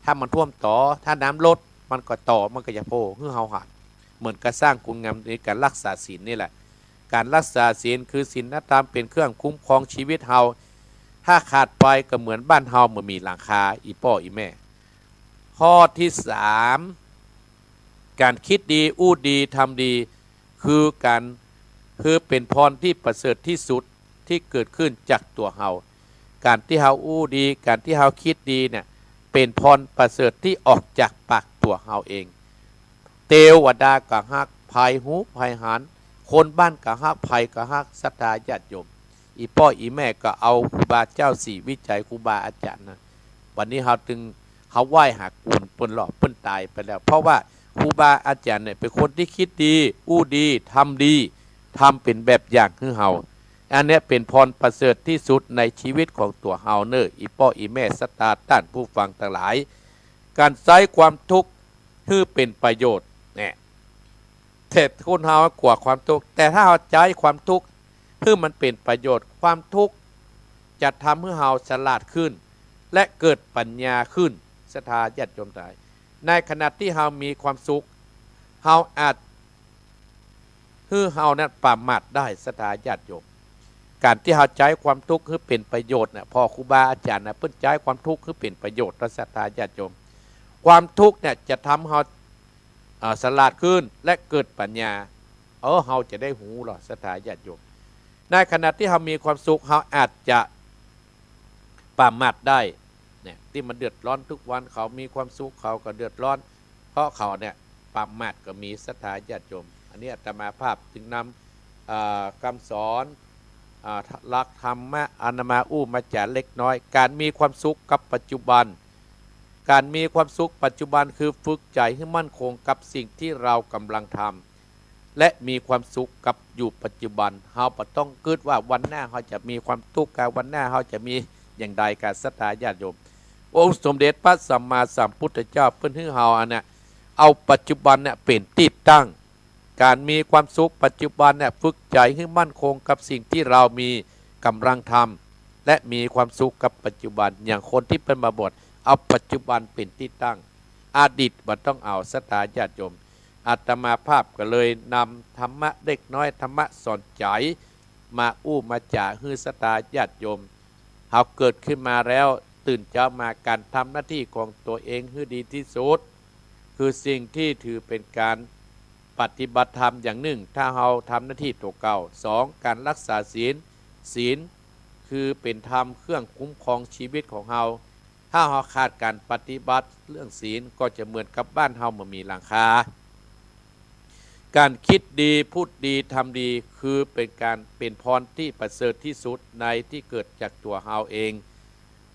ถ้ามันท่วมตอ ถ้าน้ำลด มันก็ตอ มันก็จะโผล่หื้อเฮาหัน เหมือนกับสร้างคุณงามในการรักษาศีลนี่แหละ ก๋านรักษาศีลคือศีลธรรมเป๋นเครื่องคุ้มครองชีวิตเฮา ถ้าขาดไปก็เหมือนบ้านเฮาบ่มีหลังคา อี่ป้ออี่แม่ ข้อตี้สาม ก๋านกึ๊ดดี อู้ดี ทำดี คือก๋าน คือเป๋นพรตี้ประเสริฐตี้สุดตี้เกิดขึ้นจากตั๋วเฮา ก๋านตี้เฮาอู้ดี ก๋านตี้เฮากึ๊ดดีเนี่ย เป๋นพรประเสริฐตี้ออกจากปากตั๋วเฮาเอง เตวดาก็ฮัก ใผฮู้ใผหัน คนบ้านก็ฮัก ใผก็ฮัก ศรัทธาญาติโยม อี่ป้ออี่แม่ก็เอาครูบาเจ้าศรีวิชัย ครูบาอาจ๋ารย์นะ วันนี้เฮาตึง เฮาไหว้หากุ๋นเปิ้นลอ เปิ้นต๋ายไปแล้ว เพราะว่าครูบาอาจ๋ารย์เนี่ยเป๋นคนตี้กึ๊ดดี อู้ดี ทำดี ทำเป๋นแบบอย่างหื้อเฮา อันเนี้ยเป๋นพรประเสริฐตี้สุดในชีวิตของตั๋วเฮาเน่อ อี่ป้ออี่แม่ ศรัทธาต้านผู้ฟังตังหลาย ก๋านใจ๊ความทุกข์หื้อเป๋นประโยชน์เนี่ย แต่คนเฮากั๋วความทุกข์ แต่ถ้าเฮาใจ๊ความทุกข์หื้อมันเป๋นประโยชน์ ความทุกข์จะทำหื้อเฮาฉลาดขึ้น และเกิดปัญญาขึ้น ศรัทธาญาติโยมตังหลาย ในขณะตี้เฮามีความสุข เฮาอาจหื้อเฮานั้นประมาทได้ ศรัทธาญาติโยม ก๋านตี้เฮาใจ๊ความทุกข์หื้อเป๋นประโยชน์เนี่ย พ่อครูบาอาจ๋ารย์นะ เปิ้นใจ๊ความทุกข์หื้อเป๋นประโยชน์ ศรัทธาญาติโยม ความทุกข์เนี่ยจะทำเฮา อ่า ฉลาดขึ้นและเกิดปัญญา เออ เฮาจะได้ฮู้ลอ ศรัทธาญาติโยม ในขณะตี้เฮามีความสุข เฮาอาจจะประมาทได้ เนี่ย ตี้มันเดือดร้อนทุกวัน เขามีความสุข เขาก็เดือดร้อน เพราะเขาเนี่ยประมาทก็มี ศรัทธาญาติโยม อันนี้อาตมาภาพจึงนำ อ่า กำสอน อ่า หลักธรรมะอันมาอู้มาจ๋าเล็กน้อย ก๋านมีความสุขกับปัจจุบัน ก๋านมีความสุขปัจจุบันคือฝึกใจ๋หื้อมั่นคงกับสิ่งตี้เฮาก่ำลังทำ และมีความสุขกับอยู่ปัจจุบัน เฮาบ่ต้องกึ๊ดว่าวันหน้าเฮาจะมีความทุกข์กา วันหน้าเฮาจะมีอย่างใดกา ศรัทธาญาติโยม องค์สมเด็จพระสัมมาสัมพุทธเจ้าเปิ้นหื้อเฮาอันเนี้ย เอาปัจจุบันเนี่ยเป๋นตี้ตั้ง ก๋านมีความสุขปัจจุบันเนี่ย ฝึกใจ๋หื้อมั่นคงกับสิ่งตี้เฮามีก่ำลังทำ และมีความสุขกับปัจจุบัน อย่างคนตี้เปิ้นมาบวช เอาปัจจุบันเป๋นตี้ตั้ง อดีตบ่ต้องเอา ศรัทธาญาติโยม อาตมาภาพก็เลยนำธรรมะเล็กน้อย ธรรมะสอนใจ๋ มาอู้มาจ๋าหื้อศรัทธาญาติโยม เฮาเกิดขึ้นมาแล้ว ตื่นเจ๊ามา ก๋านทำหน้าตี้ของตั๋วเองหื้อดีตี้สุด คือสิ่งตี้ถือเป๋นก๋านปฏิบัติธรรมอย่างนึ่ง ถ้าเฮาทำหน้าตี้ตั๋วเก่า สอง ก๋านรักษาศีล ศีลคือเป๋นธรรมเครื่องคุ้มครองชีวิตของเฮา ถ้าเฮาขาดก๋านปฏิบัติเรื่องศีล ก็จะเหมือนกับบ้านเฮาบ่มีหลังคา ก๋านกึ๊ดดี พูดดี ทำดี คือเป๋นก๋าน เป๋นพรตี้ประเสริฐตี้สุดในตี้เกิดจากตั๋วเฮาเอง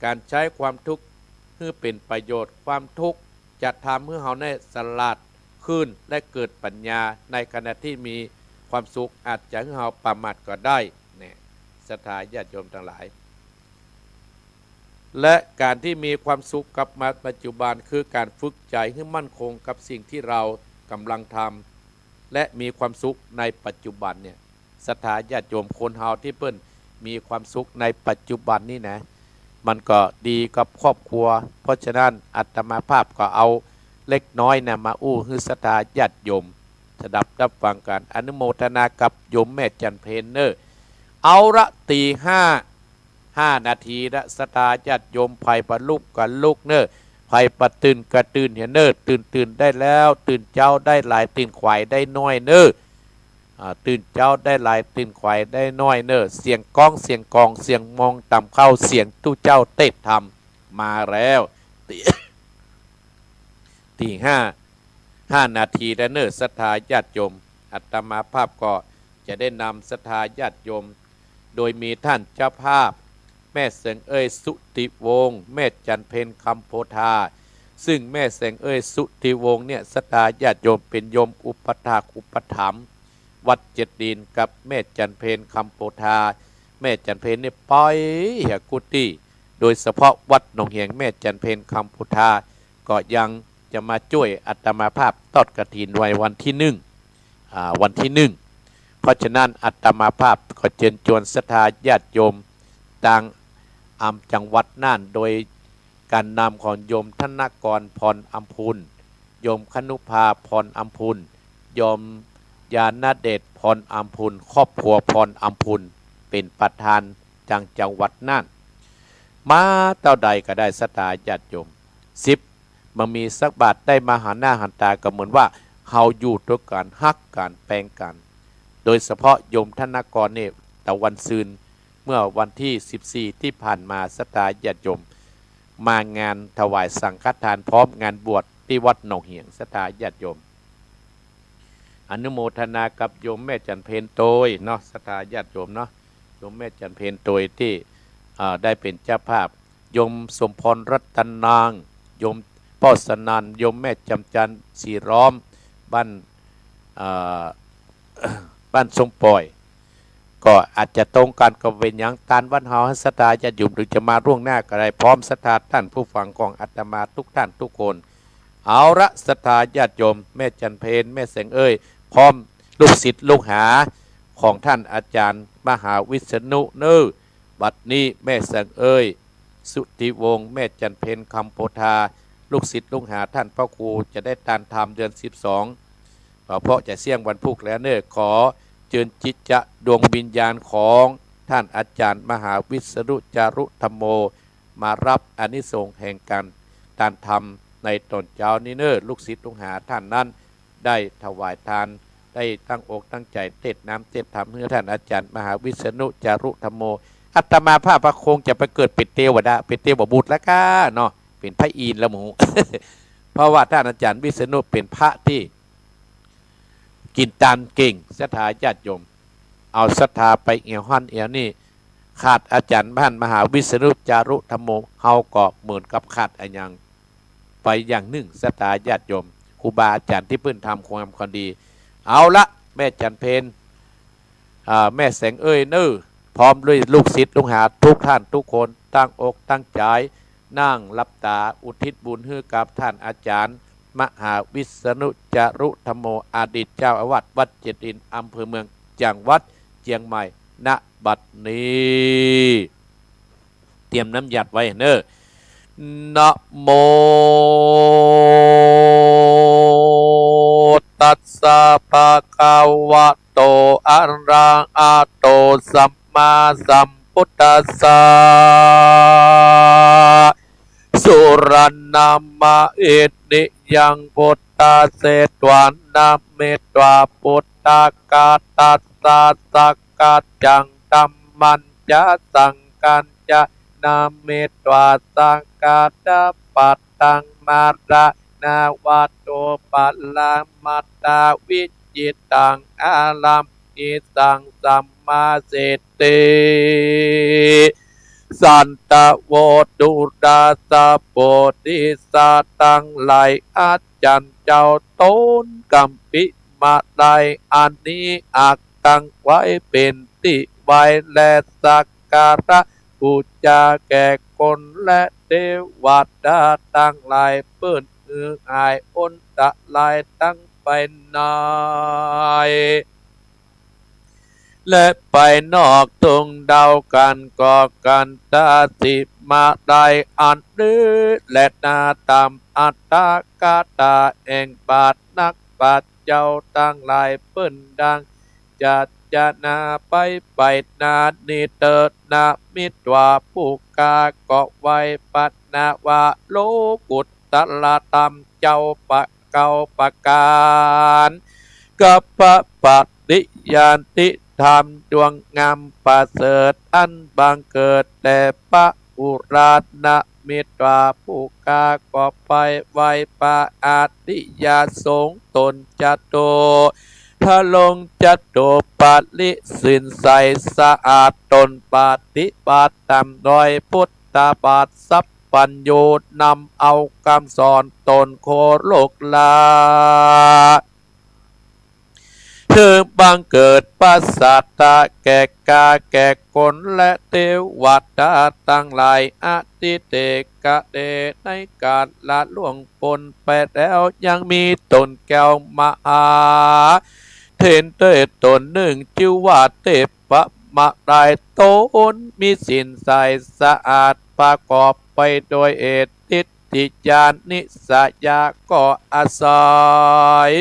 ก๋านใจ๊ความทุกข์หื้อเป๋นประโยชน์ ความทุกข์จะทำหื้อเฮาเนี่ยฉลาดขึ้น และเกิดปัญญา ในขณะตี้มีความสุขอาจจะหื้อเฮาประมาทก็ได้ เนี่ย ศรัทธาญาติโยมตังหลาย และก๋านตี้มีความสุขกับมาปัจจุบัน คือก๋านฝึกใจ๋หื้อมั่นคงกับสิ่งตี้เฮาก่ำลังทำ และมีความสุขในปัจจุบันเนี่ย ศรัทธาญาติโยม คนเฮาตี้เปิ้นมีความสุขในปัจจุบันนี่นะ มันก็ดีกับครอบครัว เพราะฉะนั้นอาตมาภาพก็เอาเล็กน้อยนะมาอู้หื้อศรัทธาญาติโยมสดับรับฟังกั๋น อนุโมทนากับโยมแม่จันเพ็ญเน่อ เอาละ ตี๋ห้า ห้านาทีละ ศรัทธาญาติโยม ใผบ่ลุกก็ลุกเน่อ ใผบ่ตื่นก็ตื่นเหียเน่อ ตื่น ตื่นได้แล้ว ตื่นเจ๊าได้หลาย ตื่นขวายได้น้อยเน่อ อ่า ตื่นเจ๊าได้หลาย ตื่นขวายได้น้อยเน่อ เสียงก้อง เสียงกอง เสียงมองต่ำเข้า เสียงตุ๊เจ้าเตศน์ธรรมมาแล้ว ตี๋ ตี๋ห้า ห้านาทีละเน่อ ศรัทธาญาติโยม อาตมาภาพก็จะได้นำศรัทธาญาติโยม โดยมีต้านเจ้าภาพ แม่แสงเอย สุติวงศ์ แม่จันเพ็ญ คำโพธา ซึ่งแม่แสงเอย สุติวงศ์เนี่ย ศรัทธาญาติโยม เป๋นโยมอุปัฏฐากอุปถัมภ์วัดเจ็ดดินกับแม่จันเพ็ญ คำโพธา แม่จันเพ็ญเนี่ยไปเหียกู้ตี้ โดยเฉพาะวัดหนองเหียง แม่จันเพ็ญ คำโพธา ก็ยังจะมาจ้วยอาตมาภาพทอดกฐินในวันตี้นึ่ง อ่า วันตี้นึ่ง เพราะฉะนั้นอาตมาภาพก็เจิญจวนศรัทธาญาติโยมตางอำจังหวัดน่าน โดยก๋านนำของโยมธนกร พรอำพูน โยมคณุภา พรอำพูน โยมญาณเดช พรอำพูน ครอบครัวพรอำพูน เป๋นประธานจากจังหวัดน่าน มาเต้าใดก็ได้ ศรัทธาญาติโยม สิบ บ่มีสักบาท ได้มาหันหน้าหันต๋าก็เหมือนว่าเฮาอยู่ตวยกั๋น ฮักกั๋น แปงกั๋น โดยเฉพาะโยมธนกรนี่ ตะวันซืน เมื่อวันตี้สิบสี่ตี้ผ่านมา ศรัทธาญาติโยม มางานถวายสังฆทานพร้อมงานบวชตี้วัดหนองเหียง ศรัทธาญาติโยม อนุโมทนากับโยมแม่จันเพ็ญโตยเนาะ ศรัทธาญาติโยมเนาะ โยมแม่จันเพ็ญโตยตี้ เอ่อ ได้เป๋นเจ้าภาพ โยมสมพรรัตนาง โยมป้อสนัน โยมแม่จำจันทร์ ศรีล้อม บ้าน เอ่อ บ้านส้มป่อย ก็อาจจะตรงกั๋น ก็บ่เป๋นหยัง ตานวัดเฮา ศรัทธาญาติโยม หรือจะมาล่วงหน้าก็ได้ พร้อมศรัทธาต้านผู้ฟังของอาตมาทุกท่านทุกคน เอาละ ศรัทธาญาติโยม แม่จันเพ็ญ แม่แสงเอ้ย พร้อมลูกศิษย์ลูกหาของท่านอาจารย์มหาวิษณุเน่อ บัดนี้แม่แสงเอ้ย สุทธิวงศ์ แม่จันเพ็ญ คำโพธา ลูกศิษย์ลูกหาท่านพระครูจะได้ตานธรรมเดือนสิบสอง เพราะจะเสี้ยงวันพูกแล้วเน่อ ขอเจิญจิตจะดวงวิญญาณของท่านอาจารย์มหาวิษณุจารุธัมโม มาฮับอานิสงส์แห่งก๋านตานธรรมในต๋อนเจ๊านี้เน่อ ลูกศิษย์ลูกหาท่านนั้นได้ถวายทาน ได้ตั้งอกตั้งใจ๋เตศน์น้ำเตศน์ธรรมหื้อท่านอาจารย์มหาวิษณุจารุธัมโม อาตมาภาพก็คงจะไปเกิดเป๋นเตวดา เป๋นเตวบุตรแล้วก้าเนาะ เป๋นพระอินทร์แล้วหมู่ เพราะว่าท่านอาจารย์วิษณุเป๋นพระตี้ กิ๋นตานเก่ง ศรัทธาญาติโยม เอาศรัทธาไปแอ่วหั้นแอ่วนี่ ขาดอาจารย์ท่านมหาวิษณุจารุธัมโม เฮาก็เหมือนกับขาดอะหยังไปอย่างนึ่ง ศรัทธาญาติโยม ครูบาอาจารย์ตี้เปิ้นทำความ ความดี เอาละ แม่จันเพ็ญ อ่า แม่แสงเอ้ยเน่อ พร้อมด้วยลูกศิษย์ลูกหาทุกท่านทุกคน ตั้งอกตั้งใจ๋ นั่งหลับต๋าอุทิศบุญหื้อกับท่านอาจารย์มหาวิษณุจารุธัมโม อดีตเจ้าอาวาสวัดเจ็ดอินทร์ อำเภอเมือง จังหวัดเจียงใหม่ ณ บัดนี้ เตรียมน้ำหยัดไว้เน่อ นะโม ตัสสะ ภะคะวะโต อะระหะโต สัมมาสัมพุทธัสสะ สุรันนะมะหินิยัง พุทธาเสฐวา นะเมตวา ปุตตะกา ตัสสะ สักกัจจัง ธัมมันจะ สังฆัญจะ นะเมตวา สักกัจจะปัตตัง มะระนะวะโต ปะระมัตตา วิจิตัง อะระหิสัง สัมมาสิทธิ สันตะโว ตุราสะ โพธิสัตว์ตังหลาย อาจันเจ้าต้นกัมพีมาลัยอันนี้ อักตั้งไว้เป๋นตี้ไหว้ และสักการะบูชาแก่คนและเตวดาตังหลาย เปิ้นหื้อหายอันตรายตังไปใน และไปนอกตรงเดียวกั๋น ก็กันตาสิมาลัยอันนี้แลนา ต๋ามอัตถกถาแห่งบาทนักปราชญ์เจ้าตังหลาย เปิ้นดังจัดจานาไป ไปนานี้เตอ นะเมตวา ผู้ข้าก็ไหว้พระนะว่า โลกุตตรธรรมเจ้าประเก้าประก๋าน กับพระปริยัติธรรมดวงงามประเสริฐ อันบังเกิดแต่พระอุรา นะเมตวา ผู้ข้าก็ไปไหว้พระอริยสงฆ์ต๋นจตุ พระลงจตุปาริศีลใสสะอาด ต๋นปฏิบัติต๋ามรอยพุทธบาทสัพพัญญู นำเอากำสอนต๋นโคโลกลา คือบังเกิดประสาทะแก่ข้าแก่คนและเตวดาตังหลาย อทิเตกะเต ในกาละล่วงป๊นไปแล้ว ยังมีต้นแก้วมหาเถรเตศต๋นนึ่ง จื้อว่าเทพมาลัย ต๋นมีศีลใสสะอาด ประกอบไปโดยเหตุ ทิฏฐิญาณิสยา ก็อาศัย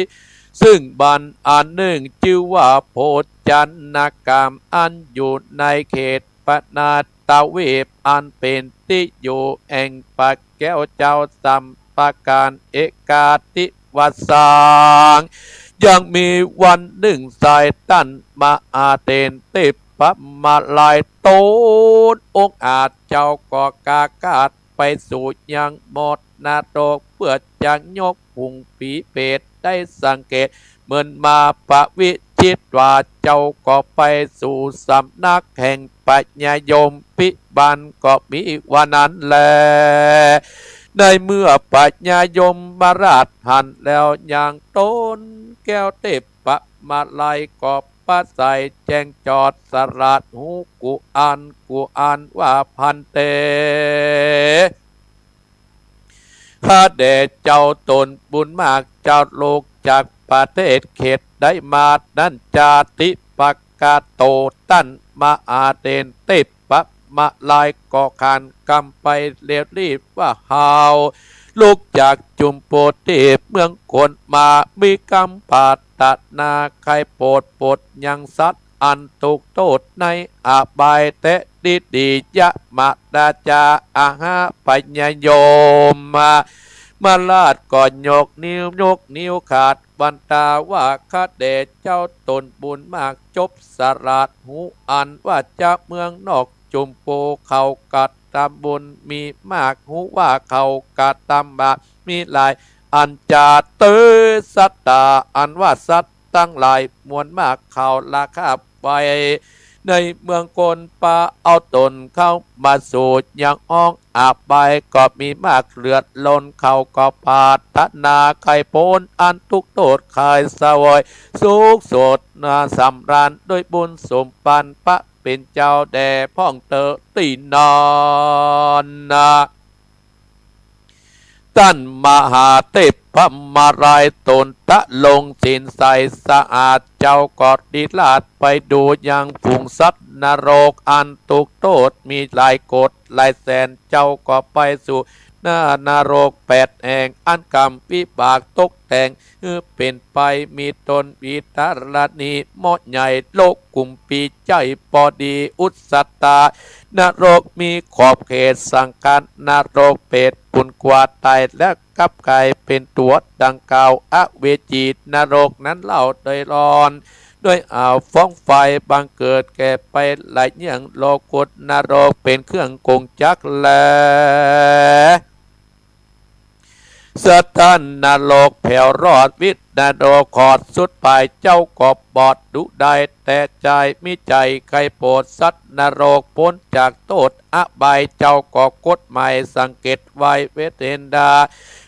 ซึ่งบันอันนึ่งจื้อว่าโภชนกรรม อันอยู่ในเขตปณาทวีป อันเป๋นตี้อยู่แห่งพระแก้วเจ้าสามประก๋าน เอกัตถิวสัง ยังมีวันนึ่ง ชายต้านมหาเถรเทพมารายณ์ ตนองอาจเจ้าก็กล้ากาดไปสู่ยังหม้อนรก เปื้อจะยกฝูงผีเปรตได้สังเกต เมินมาประวิชิตว่า เจ้าก็ไปสู่สำนักแห่งพญายม ภิบาลก็มีว่านั้นแล ในเมื่อพญายมราชหันแล้ว ยังตนแก้วเทพมารายณ์ก็ประไสแจ้งจอดสละหู กูอัน กูอันว่า ภันเต ข้าแด่เจ้าตนบุญมาก เจ้าลุกจากประเทศเขตใดมานั้น จาติปกาโต ต้านมหาเถรเทพมารายณ์ก็ขานกำไปเร็วรีบว่า เฮาลุกจากจุมพูทวีปเมืองโกศมา มีกำปรารถนาใค่โผดปลดยังสัตว์อันถูกโต้ษในอบายแต๊ดีๆ ยะมราชา อาหา พญายมมา มราชก็ยกนิ้ว ยกนิ้วขาด วันตาว่า ข้าแด่เจ้าตนบุญมาก จบสละหูอันว่าจะเมืองนอกจุมพู เขากระตำบุญมีมาก หูว่าเขากระตำบาปมีหลาย อันจะเตยสัตตา อันว่าสัตว์ตังหลายมวลมาก เขาละคาบไว้ในเมืองโกศ ปาเอาตนเข้ามาสู่ยังห้องอบาย ก็มีมากเลือดล้น เขาก็ปรารถนาใค่ป๊นอันถูกโต้ษใค่เสวยสุขสดนาสำราญ ด้วยบุญสมปันพระเป๋นเจ้าแด่พ่องเตอตี้นั้นนา ต้านมหาเถรมารายณ์ตนทรงศีลใสสะอาด เจ้าก็ดีราชไปดูยังฝูงสัตว์นรกอันถูกโต้ษมีหลายโกฏหลายแสน เจ้าก็ไปสู่หน้านรกแปดแห่ง อันกรรมวิบากตกแต่ง หื้อเป๋นไปมีตนมีธรณี หม้อใหญ่โลกุมพี ใหญ่ปอดีอุสสตา นรกมีขอบเขตสังคาร นรกเปรตปุญกวาตาย และกลับกลายเป๋นตั๋วดังกล่าว อเวจีนรกนั้นเล่าโดยร้อน ด้วยอาวฟ้องไฟ บังเกิดแก่ไปหลายเยื่อง โลกุตรนรกเป๋นเครื่องกงจักรแล สัตว์นรกแผวรอด วิตรนรกขอดสุดปาย เจ้าก็บอดดูได้แต่ใจ๋ มีใจ๋ใค่โผดสัตว์นรกป๊นจากโต้ษอบาย เจ้าก็กฎหมายสังเกตไว้ เวทเทวดา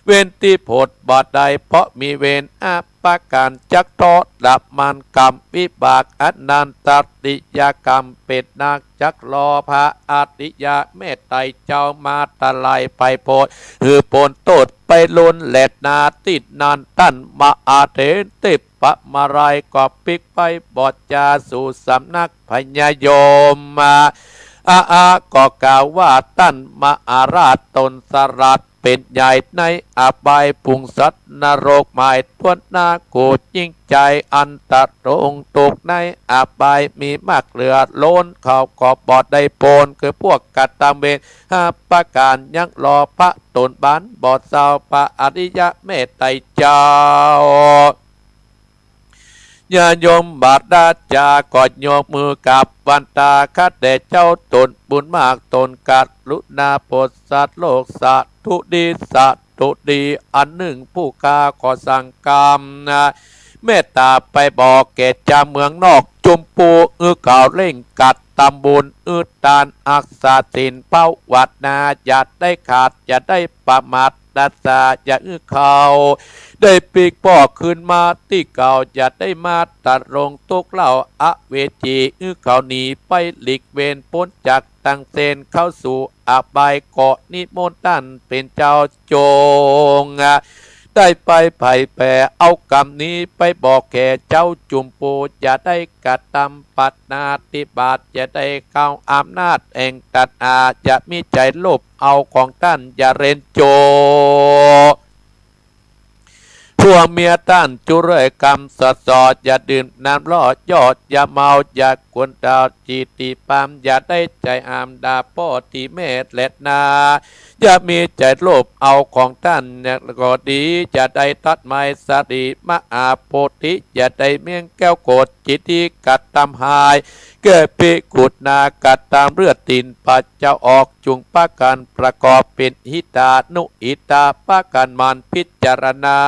เวรตี้โผดบ่ได้ เพราะมีเวรอัปการ จักทรมานกรรมวิบาก อนันตริยกรรมเป๋นนัก จักรอพระอริยะเมตไตรเจ้ามาทลายภัยโผด หื้อป๊นโต้ษไปล้นแลนา ตี้นั้นต้านมหาเถรเทพมารายณ์ก็ปิ๊กไปบอดจาสู่สำนักพญายมมา อาอาก็กล่าวว่า ต้านมหาราชตนสละเป๋นใหญ่ในอบาย ฝูงสัตว์นรกหมายถ้วนนา กูยิ่งใจ๋อันตรงตกในอบาย มีมากเหลือล้น เขาก็บ่ได้ป๊น คือพวกกระตำเวรห้าประก๋าน ยังรอพระตนบันบ่เศร้า พระอริยะเมตไตรเจ้า ญาโยมบาดาจาก็ยกมือกราบวันตา ข้าแต่เจ้าตนบุญมาก ตนกรุณาโปรดสัตว์โลก สาธุดี สาธุดี อันนึ่งผู้ข้าขอสั่งกำนะ เมตตาไปบอกแก่จาวเมืองนอกจุมพู หื้อเขาเร่งกระตำบุญ หื้อตานอักษาศีลภาวนา อย่าได้ขาด อย่าได้ประมาท ตัสสะ อย่าหื้อเขาได้ปิ๊กป้อคืนมาตี้เก่า อย่าได้มาตรงทุกข์เล่า อเวจี หื้อเขาหนีไปหลีกเว้นป๊นจากตังเสน เข้าสู่อบาย ก็นิมนต์ต้านเป๋นเจ้าจงได้ไปเผยแผ่เอากำนี้ไปบอกแก่เจ้าจุมพู อย่าได้กระตำปาณาติบาต อย่าได้เข้าอำนาจแห่งตัณหา อย่ามีใจ๋โลภ เอาของต้านอย่าเร้นโจ พ ผัวเมียต้านจุเรื่อยกำ สอดส่ออย่าดื่มน้ำเหล้า อย่าเมาอย่ากวนเตา จิตติปามอย่าได้ใจ๋ห้าม ด่าป้อตี้แม่แลนา อย่ามีใจ๋โลภเอาของต้านก็ดี อย่าได้ตัดไม้สะหลีมหาโพธิ อย่าได้เมี้ยงแก้วโกฐ จิตตี้กระตำหาย แก่ภิกขุนากระตำเลือดตี๋นพระเจ้าออก จุ่งปากั๋นประกอบเป๋นหิตานุหิตา ปากั๋นหมั่นพิจารณา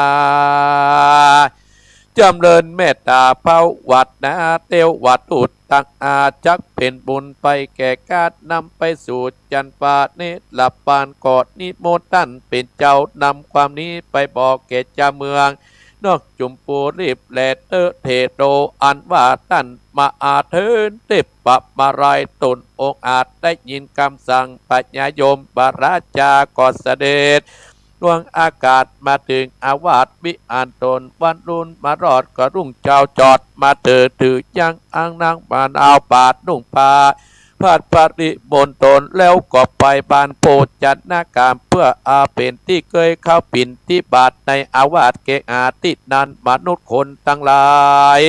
จ๋ำเริญเมตต๋าภาวนา เตวทูตตังอาจักเป๋นบุญไปแก่กั๋น นำไปสู่จันทร์ฟ้าเนตรปาน ก็นิมนต์ต้านเป๋นเจ้านำความนี้ไปบอกแก่จาวเมือง นอกจุมปูรีบแลเต๊อะเถโต อันว่าต้านมหาเถรเตปะมาลัยต๋นองอาจ ได้ยินกำสั่งพญายมราชาก็เสด็จล่วงอากาศมาเถิงอาวาสวิหารต๋น วันรุ่งมารอดก็รุ่งเจ๊าจอดมาเถิง ถือยังอังนางมะนาวบาทนุ่งผ้า ผัดปริมณฑลแล้วก็ไปบ้านโภชนากาม เพื่ออาเป๋นตี้เกยเข้าบิณฑบาตในอาวาสเกหาตี้นั้น มนุษย์คนตังหลาย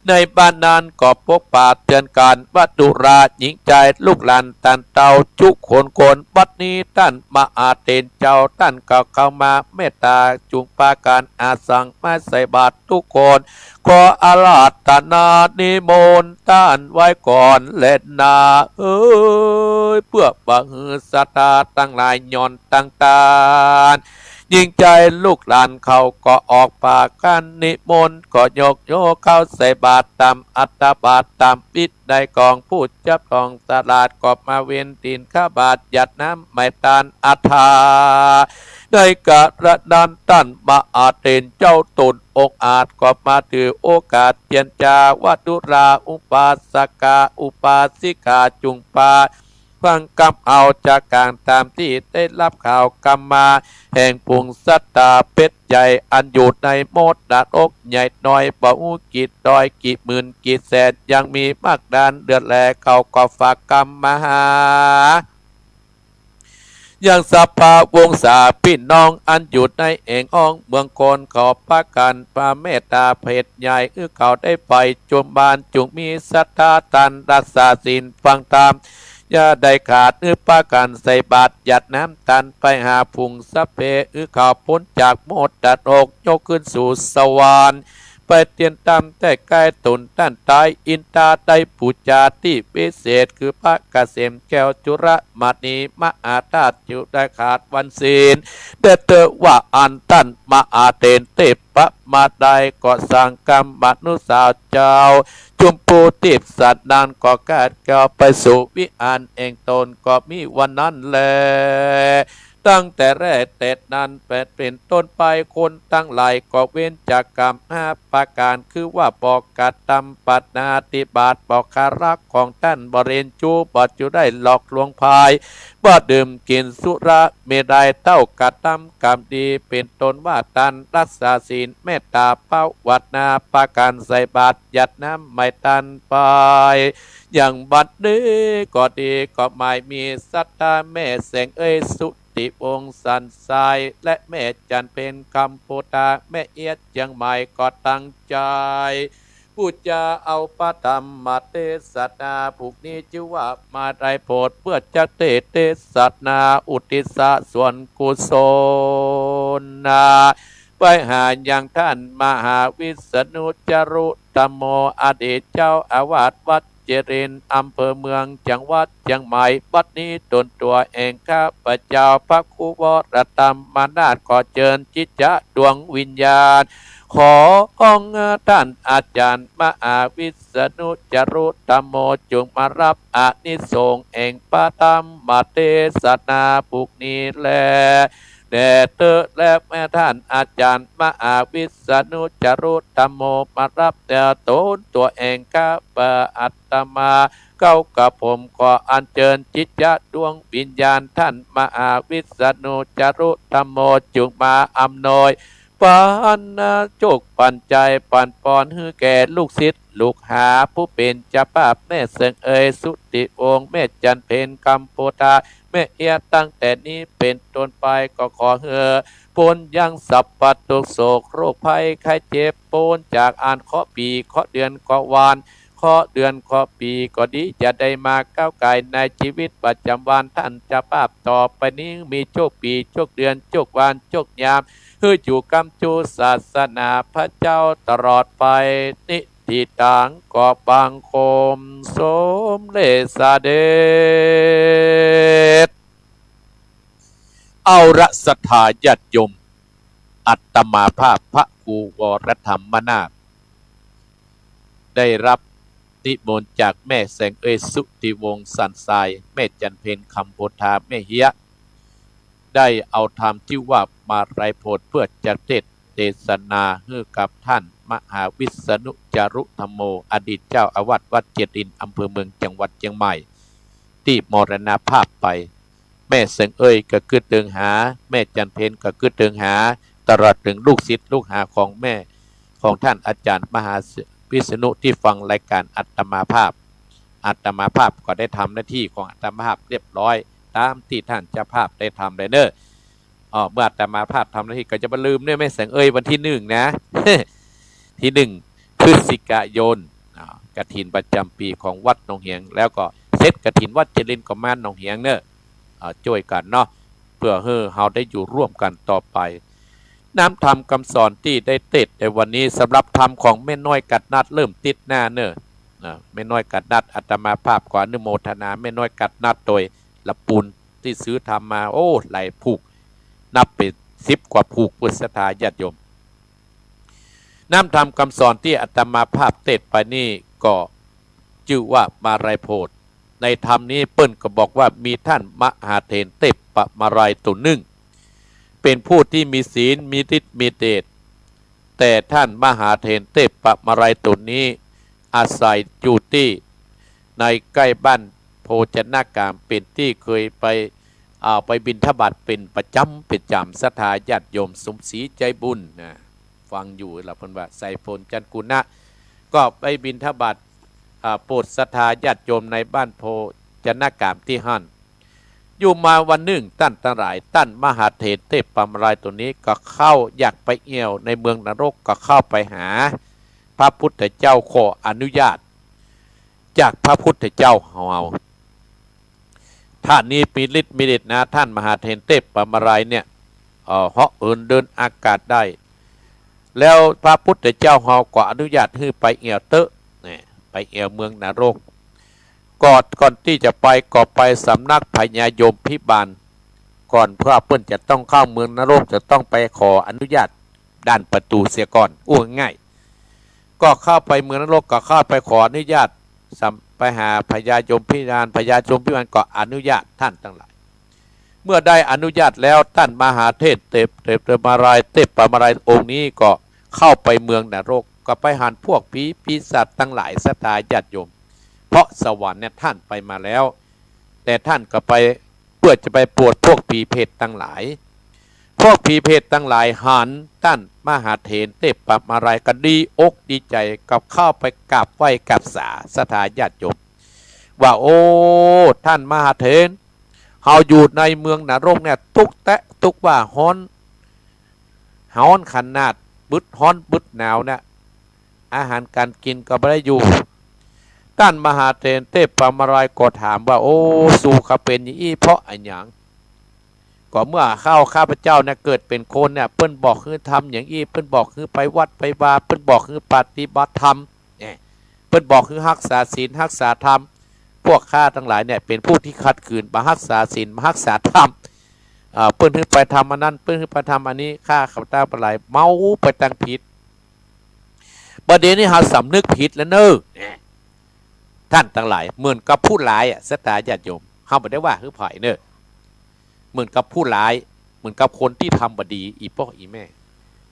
ในบ้านนั้นก็ปกป้าเตื๋อนกั๋น ว่าดูราหญิงจายลูกหลานต้านเต้าจุคนคน บัดนี้ต้านมหาเถรเจ้าต้านก็เข้ามาเมตต๋า จุ่งปากั๋นอาสังมาใส่บาตรกู้คน ขออาราธนานิมนต์ต้านไว้ก่อนแลนาเอย เปื้อบ่หื้อศรัทธาตังหลายหย่อนตังตาน หญิงจายลูกหลานเขาก็ออกปากั๋นนิมนต์ ก็ยกโยเข้าใส่บาตรต๋ามอัตตบาตรต๋ามวินัยของผู้จับต้องสลาด ก็มาเวียนตี๋นข้าบาตรหยาดน้ำไหม้ต้านอัฏฐา ในกาละนั้นต้านมหาเถรเจ้าต๋นองอาจก็มาถือโอกาสเจียรจา ว่าดูราอุปาสกาอุปาสิกาจุ่งปา ฟังกำเอาจากก๋างต๋ามตี้ได้ฮับข่าวกำมา แห่งฝูงศรัทธาเป๋นใหญ่ อันอยู่ในมดนรกใหญ่น้อย บ่ฮู้กี่ร้อยกี่หมื่นกี่แสน ยังมีมากนานเหลือแล เขาก็ฝากกำมาหา ยังสรรพวงศาพี่น้องอันอยู่ในแอ่งอ้องเมืองคน ขอปากั๋นปาเมตต๋าเผยใหญ่ หื้อเขาได้ไปจุมบ้าน จุ่งมีศรัทธาต้านรักษาศีลฟังธรรม อย่าได้ขาด หื้อปากั๋นใส่บาตรหยาดน้ำต้านไปหาฝูงสัพเพ หื้อเขาป๊นจากมดนรก ยกขึ้นสู่สวรรค์ ไปเตียนต๋ามแต๊ใก้ต๋นต้านต๋าย อินทาได้ปู๋จาตี้วิเศษ คือพระเกษมแก้วจุลมณี มหาธาตุอยู่ได้ขาดวันศีล แด่เต๊อะว่าอั้นต้านมหาเถรเตปะมาลัยก็สั่งกำมนุษย์สาวเจ้า จุมปูทิพย์สันนั้นก็กาดเกล้าไปสู่วิหารแห่งต๋น ก็มีวันนั้นแล ตั้งแต่แรกแต่นั้นเป๋นต้นไป คนตังหลายก็เว้นจากกำห้าประก๋าน คือว่าบ่กระตำปาณาติบาต บ่ฆ่ารักของต้าน บ่เล่นจู๊ บ่จูได้หลอกลวงใผ บ่ดื่มกิ๋นสุราเมรัย เต้ากระตำกำดี เป๋นต้นว่าต้านรักษาศีล เมตต๋าภาวนา ปากั๋นใส่บาตรหยาดน้ำไหม้ต้านไป อย่างบัดนี้ก็ดี ก็หมายมีศรัทธาแม่แสงเอย สุติวงศ์สันทราย และแม่จันทร์เพ็ญคำโพธา แม่เอี้ยเจียงใหม่ ก็ตั้งใจ๋ปู๋จาเอาพระธรรมเตสนา ปุกนี้จื้อว่ามาลัยโพธิ เปื้อจักเตสนาอุทิศส่วนกุศลนา ไปหายังต้านมหาวิษณุจารุธัมโม อดีตเจ้าอาวาสวัดเจริญ อำเภอเมือง จังหวัดเจียงใหม่ บัดนี้ต๋นตั๋วแห่งข้าพเจ้าพระครูวรธรรมนาถ ขอเจิญจิตจะดวงวิญญาณของต้านอาจ๋ารย์มหาวิษณุจารุธัมโม จุ่งมาฮับอานิสงส์แห่งพระธรรมเตสนาปุกนี้แล แด่เต๊อะ และแม่ต้านอาจ๋ารย์มหาวิษณุจารุธัมโม มาฮับแด่ต๋นตั๋วแห่งข้าพเจ้าอาตมา เก้ากระผมขออัญเจิญจิตจะดวงวิญญาณต้านมหาวิษณุจารุธัมโม จุ่งมาอำนวยพ ปั๋นโจคปั๋นใจ๋ปั๋นปอนหื้อแก่ลูกศิษย์ลูกหา ผู้เป๋นเจ้าภาพแม่แสงเอย สุทธิวงศ์ แม่จันเพ็ญ คำโพธา แม่เอี้ย ตั้งแต่นี้เป๋นต้นไปก็ขอหื้อป๊นยังสัพพะตุ๊กข์โศกโรคภัยไข้เจ็บ ป๊นจากอันเคราะห์ปี๋เคราะห์เดือนเคราะห์วัน เคราะห์เดือนเคราะห์ปี๋ก็ดี จะได้มาก้าวก๋ายในจีวิตประจ๋ำวัน ต้านเจ้าภาพต่อไปนี้ มีโจคปี๋โจคเดือนโจควันโจคยาม หื้ออยู่ก้ำจู๋ศาสนาพระเจ้าตลอดไป นิตติตัง ขอบังคมสมเร็จเสด็จ เอาละศรัทธาญาติโยม อาตมาภาพพระครูวรธรรมนาถ ได้รับนิมนต์จากแม่แสงเอย สุทธิวงศ์ สันทราย แม่จันเพ็ญ คำโพธา แม่เฮีย ได้เอาธรรมตี้ว่ามาลัยโพธิ์เปื้อจะเตสน์เตสนาหื้อกับต้านมหาวิษณุจารุธัมโม อดีตเจ้าอาวาสวัดเจดีย์ อำเภอเมือง จังหวัดเจียงใหม่ ตี้มรณภาพไป แม่แสงเอยก็กึ๊ดเติงหา แม่จันเพ็ญก็กึ๊ดเติงหา ตลอดเถิงลูกศิษย์ลูกหาของแม่ ของต้านอาจ๋ารย์มหาวิษณุตี้ฟังรายก๋านอาตมาภาพ อาตมาภาพก็ได้ทำหน้าตี้ของอาตมาภาพเรียบร้อย ต๋ามตี้ต้านเจ้าภาพได้ทำเลยเน่อ อ้อ เมื่ออาตมาภาพทำหน้าตี้ก็จะบ่ลืมเน่อ แม่แสงเอย วันตี้หนึ่งนะ ตี้หนึ่งพฤศจิกายน อ่า กฐินประจ๋ำปี๋ของวัดหนองเหียง แล้วก็เสร็จกฐินวัดเจดีย์ก็มาหนองเหียงเน่อ อ่า จ้วยกั๋นเนาะ เปื้อหื้อเฮาได้อยู่ร่วมกั๋นต่อไป น้ำธรรมกำสอนตี้ได้เตสน์ในวันนี้ สำหรับธรรมของแม่น้อยกัดนัดเริ่มติ๊ดหน้าเน่อ อ่า แม่น้อยกัดนัด อาตมาภาพก็อนุโมทนาแม่น้อยกัดนัดโตยละปูนตี้ซื้อธรรมมา โอ้ หลายผูก นับเป๋นสิบกว่าผูก ปุ้นศรัทธาญาติโยม น้ำธรรมกำสอนตี้อาตมาภาพเตสน์ไปนี่ก็จื้อว่ามาลัยโพธิ์ ในธรรมนี้เปิ้นก็บอกว่ามีต้านมหาเถรเตปปมาลัยต๋นนึ่ง เป๋นผู้ตี้มีศีล มีฤทธิ์ มีเดช แต่ต้านมหาเถรเตปปมาลัยต๋นนี้ อาศัยอยู่ตี้ในใก้บ้านโภจนกาม เป๋นตี้เกยไป อ่า ไปบิณฑบาตเป๋นประจ๋ำ ประจ๋ำ ศรัทธาญาติโยมสมศรีใจบุญนะ ฟังอยู่ละ เปิ้นว่า สายฝน จันทร์กุณะ ก็ไปบิณฑบาต อ่า โปรดศรัทธาญาติโยมในบ้านโภจนกามตี้หั้น อยู่มาวันนึ่ง ต้านตังหลาย ต้านมหาเถรเตปปมาลัยต๋นนี้ก็เข้า อยากไปแอ่วในเมืองนรก ก็เข้าไปหาพระพุทธเจ้าขออนุญาตจากพระพุทธเจ้าเฮา ต้านนี้มีฤทธิ์มีเดชนะ ต้านมหาเถรเตปปมาลัยเนี่ย เอ่อ เหาะเหินเดินอากาศได้ แล้วพระพุทธเจ้าเฮาก็อนุญาตหื้อไปแอ่วเต๊อะ เนี่ย ไปแอ่วเมืองนรก ก่อน ก่อนตี้จะไปก็ไปสำนักพญายมพิบาลก่อน เพราะเปิ้นจะต้องเข้าเมืองนรก จะต้องไปขออนุญาตด้านประตู๋เสียก่อน อู้ง่ายๆ ก็เข้าไปเมืองนรก ก็เข้าไปขออนุญาต สำ ไปหาพญายมพิบาล พญายมพิบาลก็อนุญาต ต้านตังหลาย เมื่อได้อนุญาตแล้ว ต้านมหาเถรเตป เตปปมาลัย เตปปมาลัยองค์นี้ก็เข้าไปเมืองนรก ก็ไปหันพวกผีปีศาจตังหลาย ศรัทธาญาติโยม เพราะสวรรค์เนี่ยต้านไปมาแล้ว แต่ต้านก็ไปเปื้อจะไปปวดพวกผีเปรตตังหลาย พวกผีเปรตตังหลายหันต้านมหาเถรเตปปมาลัยก็ดีอกดีใจ๋ ก็เข้าไปกราบไหว้กราบสา ศรัทธาญาติโยม ว่า โอ้ ต้านมหาเถร เฮาอยู่ในเมืองนรกเนี่ย ตุ๊กแต๊ตุ๊กว่า ฮ้อน ฮ้อนขนาด บึดฮ้อนบึดหนาวเนี่ย อาหารก๋านกิ๋นก็บ่ได้อยู่ ต้านมหาเถรเตปปมาลัยก็ถามว่า โอ้ สูข้าเป๋นอย่างอี้เพราะอะหยัง ก็เมื่อข้า ข้าพเจ้าเนี่ยเกิดเป๋นคนเนี่ย เปิ้นบอกหื้อทำอย่างอี้ เปิ้นบอกหื้อไปวัดไปวา เปิ้นบอกหื้อปฏิบัติธรรม เนี่ย เปิ้นบอกหื้อฮักษาศีลฮักษาธรรม พวกข้าตังหลายเนี่ยเป๋นผู้ตี้ขัดขืน บ่ฮักษาศีล บ่ฮักษาธรรม อ่า เปิ้นหื้อไปทำอันนั้น เปิ้นหื้อไปทำอันนี้ ข้า ข้าพเจ้าตังหลายเมาไปตังผิด บ่าเดี่ยวนี้เฮาสำนึกผิดแล้วเน่อ เนี่ย ต้านตังหลาย เหมือนกับผู้ร้ายอะ ศรัทธาญาติโยม เฮาบ่ได้ว่าหื้อใผเน่อ เหมือนกับผู้ร้าย เหมือนกับคนตี้ทำบ่ดี อี่ป้ออี่แม่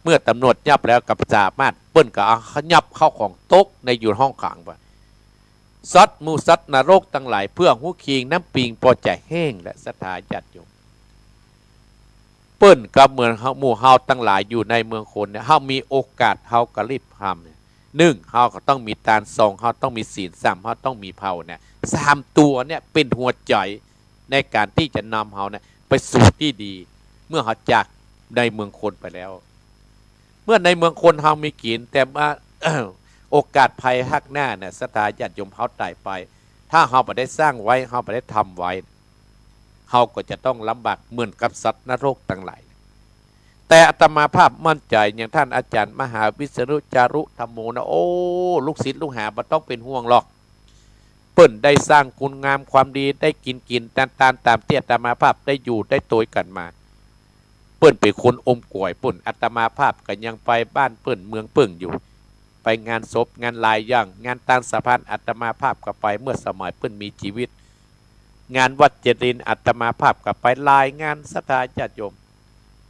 เมื่อตำรวจยับแล้วก็สามารถ เปิ้นก็เอายับเข้าของตกในอยู่ห้องขังไป สัตว์หมู่สัตว์นรกตังหลาย เปื้อฮู้คิงน้ำปิงปอจะแห้งและ ศรัทธาญาติโยม ปิ้นก็เหมือนเฮา หมู่เฮาตังหลายอยู่ในเมืองคนเนี่ย เฮามีโอกาสเฮาก็รีบทำเนี่ย นึ่ง เฮาก็ต้องมีตาน สอง เฮาต้องมีศีล สาม เฮาต้องมีภาวนา สามตั๋วเนี่ยเป๋นหัวใจ๋ในก๋านตี้จะนำเฮาเนี่ยไปสู่ตี้ดี เมื่อเฮาจากในเมืองคนไปแล้ว เมื่อในเมืองคนเฮามีกิ๋น แต่ว่า โอกาสภัยข้างหน้าเนี่ย ศรัทธาญาติโยม เฮาต๋ายไป ถ้าเฮาบ่ได้สร้างไว้ เฮาบ่ได้ทำไว้ เฮาก็จะต้องลำบากเหมือนกับสัตว์นรกตังหลาย แต่อาตมาภาพมั่นใจ๋อย่างต้านอาจ๋ารย์มหาวิษณุจารุธัมโมนะ โอ้ ลูกศิษย์ลูกหาบ่ต้องเป๋นห่วงหรอก เปิ้นได้สร้างคุณงามความดี ได้กิ๋นกิ๋นตานๆ ต๋ามตี้อาตมาภาพได้อยู่ได้โตยกั๋นมา เปิ้นเป๋นคนอมก๋วยปู๊น อาตมาภาพก็ยังไปบ้านเปิ้นเมืองเปิ้นอยู่ ไปงานศพงานหลายอย่าง งานตานสะพานอาตมาภาพก็ไป เมื่อสมัยเปิ้นมีจีวิต งานวัดเจดีย์อาตมาภาพก็ไปหลายงาน ศรัทธาญาติโยม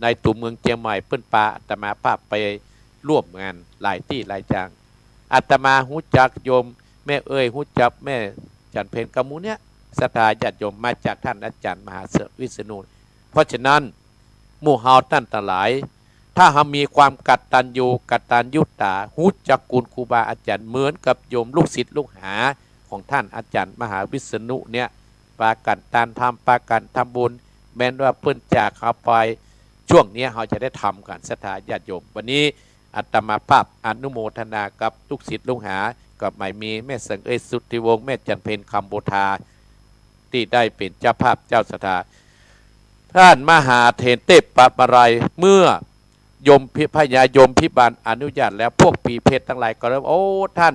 ในตั๋วเมืองเจียงใหม่เปิ้นปาอาตมาภาพไปร่วมงานหลายตี้หลายอย่าง อาตมาฮู้จักโยมแม่เอ้ย ฮู้จักแม่จันทร์เพ็ญ กับหมู่เนี่ย ศรัทธาญาติโยม มาจากต้านอาจ๋ารย์มหาวิษณุ เพราะฉะนั้น หมู่เฮาต้านตังหลาย ถ้าเฮามีความกตัญญูกตญญูตา ฮู้จักคุณครูบาอาจ๋ารย์เหมือนกับโยมลูกศิษย์ลูกหาของต้านอาจ๋ารย์มหาวิษณุเนี่ย ปากั๋นตานทำ ปากั๋นทำบุญ แม้นว่าเปิ้นจากเฮาไป ช่วงเนี้ยเฮาจะได้ทำกั๋น ศรัทธาญาติโยม วันนี้อาตมาภาพอนุโมทนากับลูกศิษย์ลูกหา ก็หมายมีแม่สังเอย สุทธิวงศ์ แม่จันทร์เพ็ญ คำโพธา ตี้ได้เป๋นเจ้าภาพเจ้าศรัทธา ต้านมหาเถรเตปปาลัย เมื่อโยมพิ พญายมพิบาลอนุญาตแล้ว พวกผีเปรตตังหลายก็เลย โอ้ ต้าน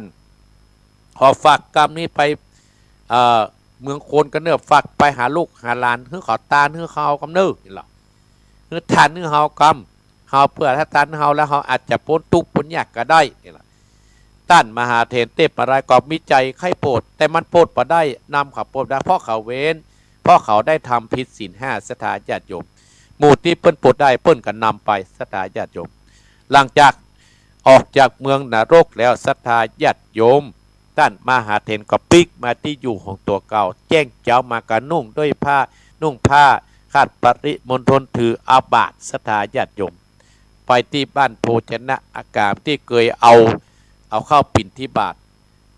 ขอฝากกำนี้ไป เอ่อ เมืองคนกำเน่อ ฝากไปหาลูกหาหลาน หื้อเขาตาน หื้อเขากำเน่อ นี่แหละ หื้อตาน หื้อเขากำ เฮาเปื้อถ้าตานเฮาแล้ว เฮาอาจจะป๊นตุ๊กข์ป๊นยากก็ได้ นี่แหละ ต้านมหาเถรเตปปาลัยก็มีใจ๋ใค่โปรด แต่มันโปรดบ่ได้ นำเขาโปรดได้ เพราะเขาเว้น เพราะเขาได้ทำผิดศีลห้า ศรัทธาญาติโยม หมู่ตี้เปิ้นโปรดได้ เปิ้นก็นำไป ศรัทธาญาติโยม หลังจากออกจากเมืองนรกแล้ว ศรัทธาญาติโยม ต้านมหาเถรก็ปิ๊กมาตี้อยู่ของตั๋วเก่า แจ้งเจ๊ามาก็นุ่งด้วยผ้า นุ่งผ้าคาดปริมณฑล ถืออาบาตร ศรัทธาญาติโยม ไปตี้บ้านโภชนะอากาศตี้เกยเอา เอาข้าวปิณฑบาต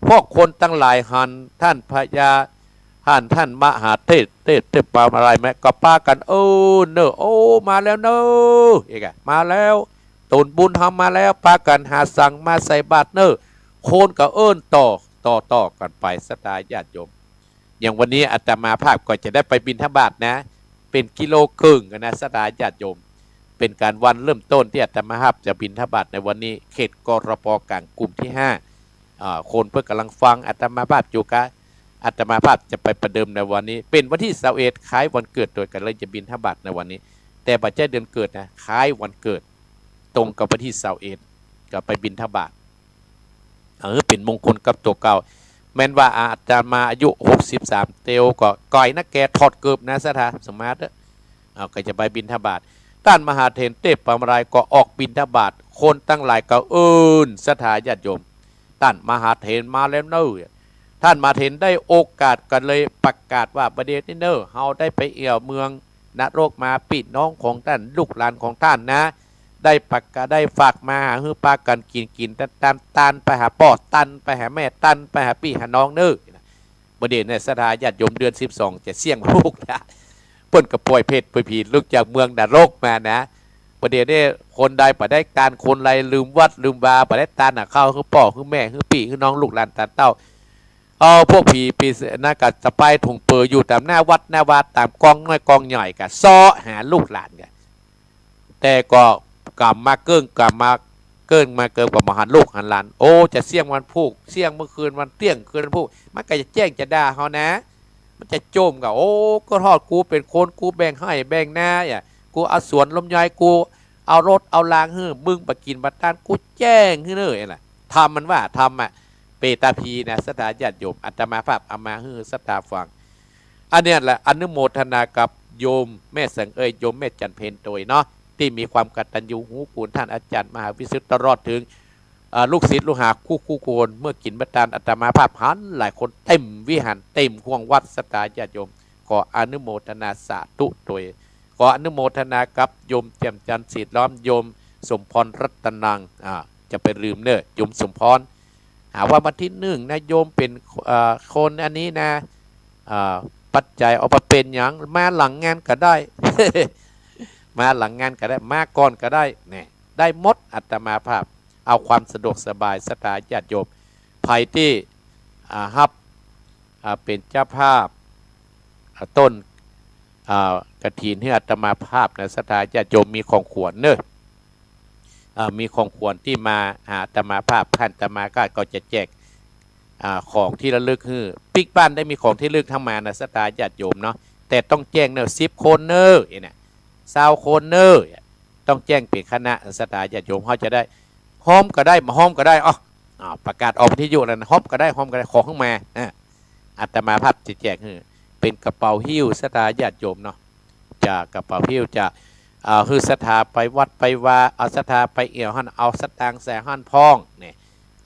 พวกคนตังหลายหันต้านพญา หันต้านมหาเถรเตปปาลัยแม้ ก็ปากั๋น เออ เน่อ โอ้ มาแล้วเน่อ เอกอะ มาแล้ว ตูนบุญเฮามาแล้ว ปากั๋นหาสังมาใส่บาตรเน่อ คนก็เอิ้นต่อ ต่อ ต่อกั๋นไป ศรัทธาญาติโยม อย่างวันนี้อาตมาภาพก็จะได้ไปบิณฑบาตนะ เป๋นกิโลเกิ่งอะนะ ศรัทธาญาติโยม เป๋นก๋านวันเริ่มต้นตี้อาตมาภาพจะบิณฑบาตในวันนี้ เขต กรป ก๋างกุมตี้ห้า อ่า คนเปิ้นก่ำลังฟังอาตมาภาพอยู่กะ อาตมาภาพจะไปประเดิมในวันนี้ เป๋นวันตี้ซาวเอ็ด คล้ายวันเกิดโตย ก็เลยจะบิณฑบาตในวันนี้ แต่บ่ใจ้เดือนเกิดนะ คล้ายวันเกิด ตรงกับวันตี้ซาวเอ็ด ก็ไปบิณฑบาต เออ เป๋นมงคลกับตั๋วเก่า แม้นว่าอาตมาอายุหกสิบสามเตียวก็ก่อยนะ แก่ถอดเกิบนะ ศรัทธา สมาธิ เอา ก็จะไปบิณฑบาต ต้านมหาเถรเตปปาลัยก็ออกบิณฑบาต คนตังหลายก็เอิ้น ศรัทธาญาติโยม ต้านมหาเถรมาแล้วเน่อ ต้านมหาเถรได้โอกาสก็เลยประกาศว่า บ่าเดี่ยวนี้เน่อ เฮาได้ไปแอ่วเมืองนรกมา ปี้น้องของต้าน ลูกหลานของต้านนะ ได้ประกาศ ได้ฝากมาหื้อปากั๋นกิ๋น กิ๋นตานๆ ตานไปหาป้อ ตานไปหาแม่ ตานไปหาปี้หาน้องเน่อ บ่าเดี่ยวนี้ศรัทธาญาติโยม เดือนสิบสองจะเสี้ยงวันพูกนะ เปิ้นก็ป่วยเปรตป่วยผี๋ลุกจากเมืองนรกมานะ บ่าเดี่ยวนี้คนใดบ่ได้ตาน คนใดลืมวัดลืมวา บ่ได้ตานหาข้าวหื้อป้อหื้อแม่หื้อปี้หื้อน้องลูกหลานตานเต้า เอาพวกผี๋ปีศาจนะ ก็จะไปถุงเป๋ออยู่ต๋ามหน้าวัดหน้าวา ต๋ามกองน้อยกองใหญ่ ก็เซาะหาลูกหลานกั๋น แต่ก็กำมาเกิ่ง กำมาเกิ่งมาเกิ่ง ก็บ่หันลูกหันหลาน โอ้ จะเสี้ยงวันพูก เสี้ยงเมื่อคืนวันเตี้ยงคืนวันพูก มันก็จะแจ้งจะด่าเฮานะ มันจะโจ้มก็ โอ้ ก็ทอดกูเป๋นคน กูแบ่งไฮ่แบ่งนา อ่ะ กูเอาสวนลำไย กูเอารถเอารางหื้อ มึงบ่กิ๋นบ่ตาน กูแจ้งหื้อเน่อ นั่นแหละ ธรรมมันว่า ธรรมอะ เปตาภีนะ ศรัทธาญาติโยม อาตมาภาพเอามาหื้อศรัทธาฟัง อันเนี้ยแหละ อนุโมทนากับโยมแม่แสงเอย โยมแม่จันทร์เพ็ญโตยเนาะ ตี้มีความกตัญญูฮู้คุณต้านอาจ๋ารย์มหาวิษณุ ตลอดเถิง เอ่อ ลูกศิษย์ลูกหากู้ๆ คน เมื่อกิ๋นบ่ตาน อาตมาภาพหันหลายคน เต็มวิหาร เต็มห้องวัด ศรัทธาญาติโยม ขออนุโมทนาสาธุโตย ขออนุโมทนากับโยมแจ่มจันทร์ เศรษฐล้อม โยมสมพร รัตนัง อ่า จะไปลืมเน่อ โยมสมพร หาว่าวันที่หนึ่งนะ โยมเป๋น เอ่อ คนอันนี้นะ อ่า ปัจจัยเอาไปเป๋นหยัง มาหลังงานก็ได้ มาหลังงานก็ได้ มาก่อนก็ได้ เนี่ย ได้หมด อาตมาภาพ เอาความสะดวกสบาย ศรัทธาญาติโยม ใผตี้ อ่า ฮับ อ่า เป๋นเจ้าภาพ อ่า ต้น อ่า กฐินหื้ออาตมาภาพนะ ศรัทธาญาติโยม มีของขวัญเน่อ อ่า มีของขวัญตี้มาหาอาตมาภาพ อาตมาก็ ก็จะแจก อ่า ของตี้ระลึกหื้อ ปิ๊กบ้านได้มีของตี้ระลึกหื้อมานะ ศรัทธาญาติโยมเนาะ แต่ต้องแจ้งเน่อ สิบคนเน่อ เอ้ยเนี่ย ซาวคนเน่อ ต้องแจ้งเป๋นคณะ ศรัทธาญาติโยม เฮาจะได้ ฮอมก็ได้ บ่ฮอมก็ได้ อ้อ อ้าว ประกาศออกวิทยุแล้วนะ ฮอมก็ได้ ฮอมก็ได้ ขอหื้อมา อ่า อาตมาภาพจะแจกหื้อ เป๋นกระเป๋าหิ้ว ศรัทธาญาติโยมเนาะ จะกระเป๋าหิ้ว จะ อ่า หื้อศรัทธาไปวัดไปวา เอาศรัทธาไปเอี่ยวหั้น เอาสตางค์ใส่หั้นพ่อง เนี่ย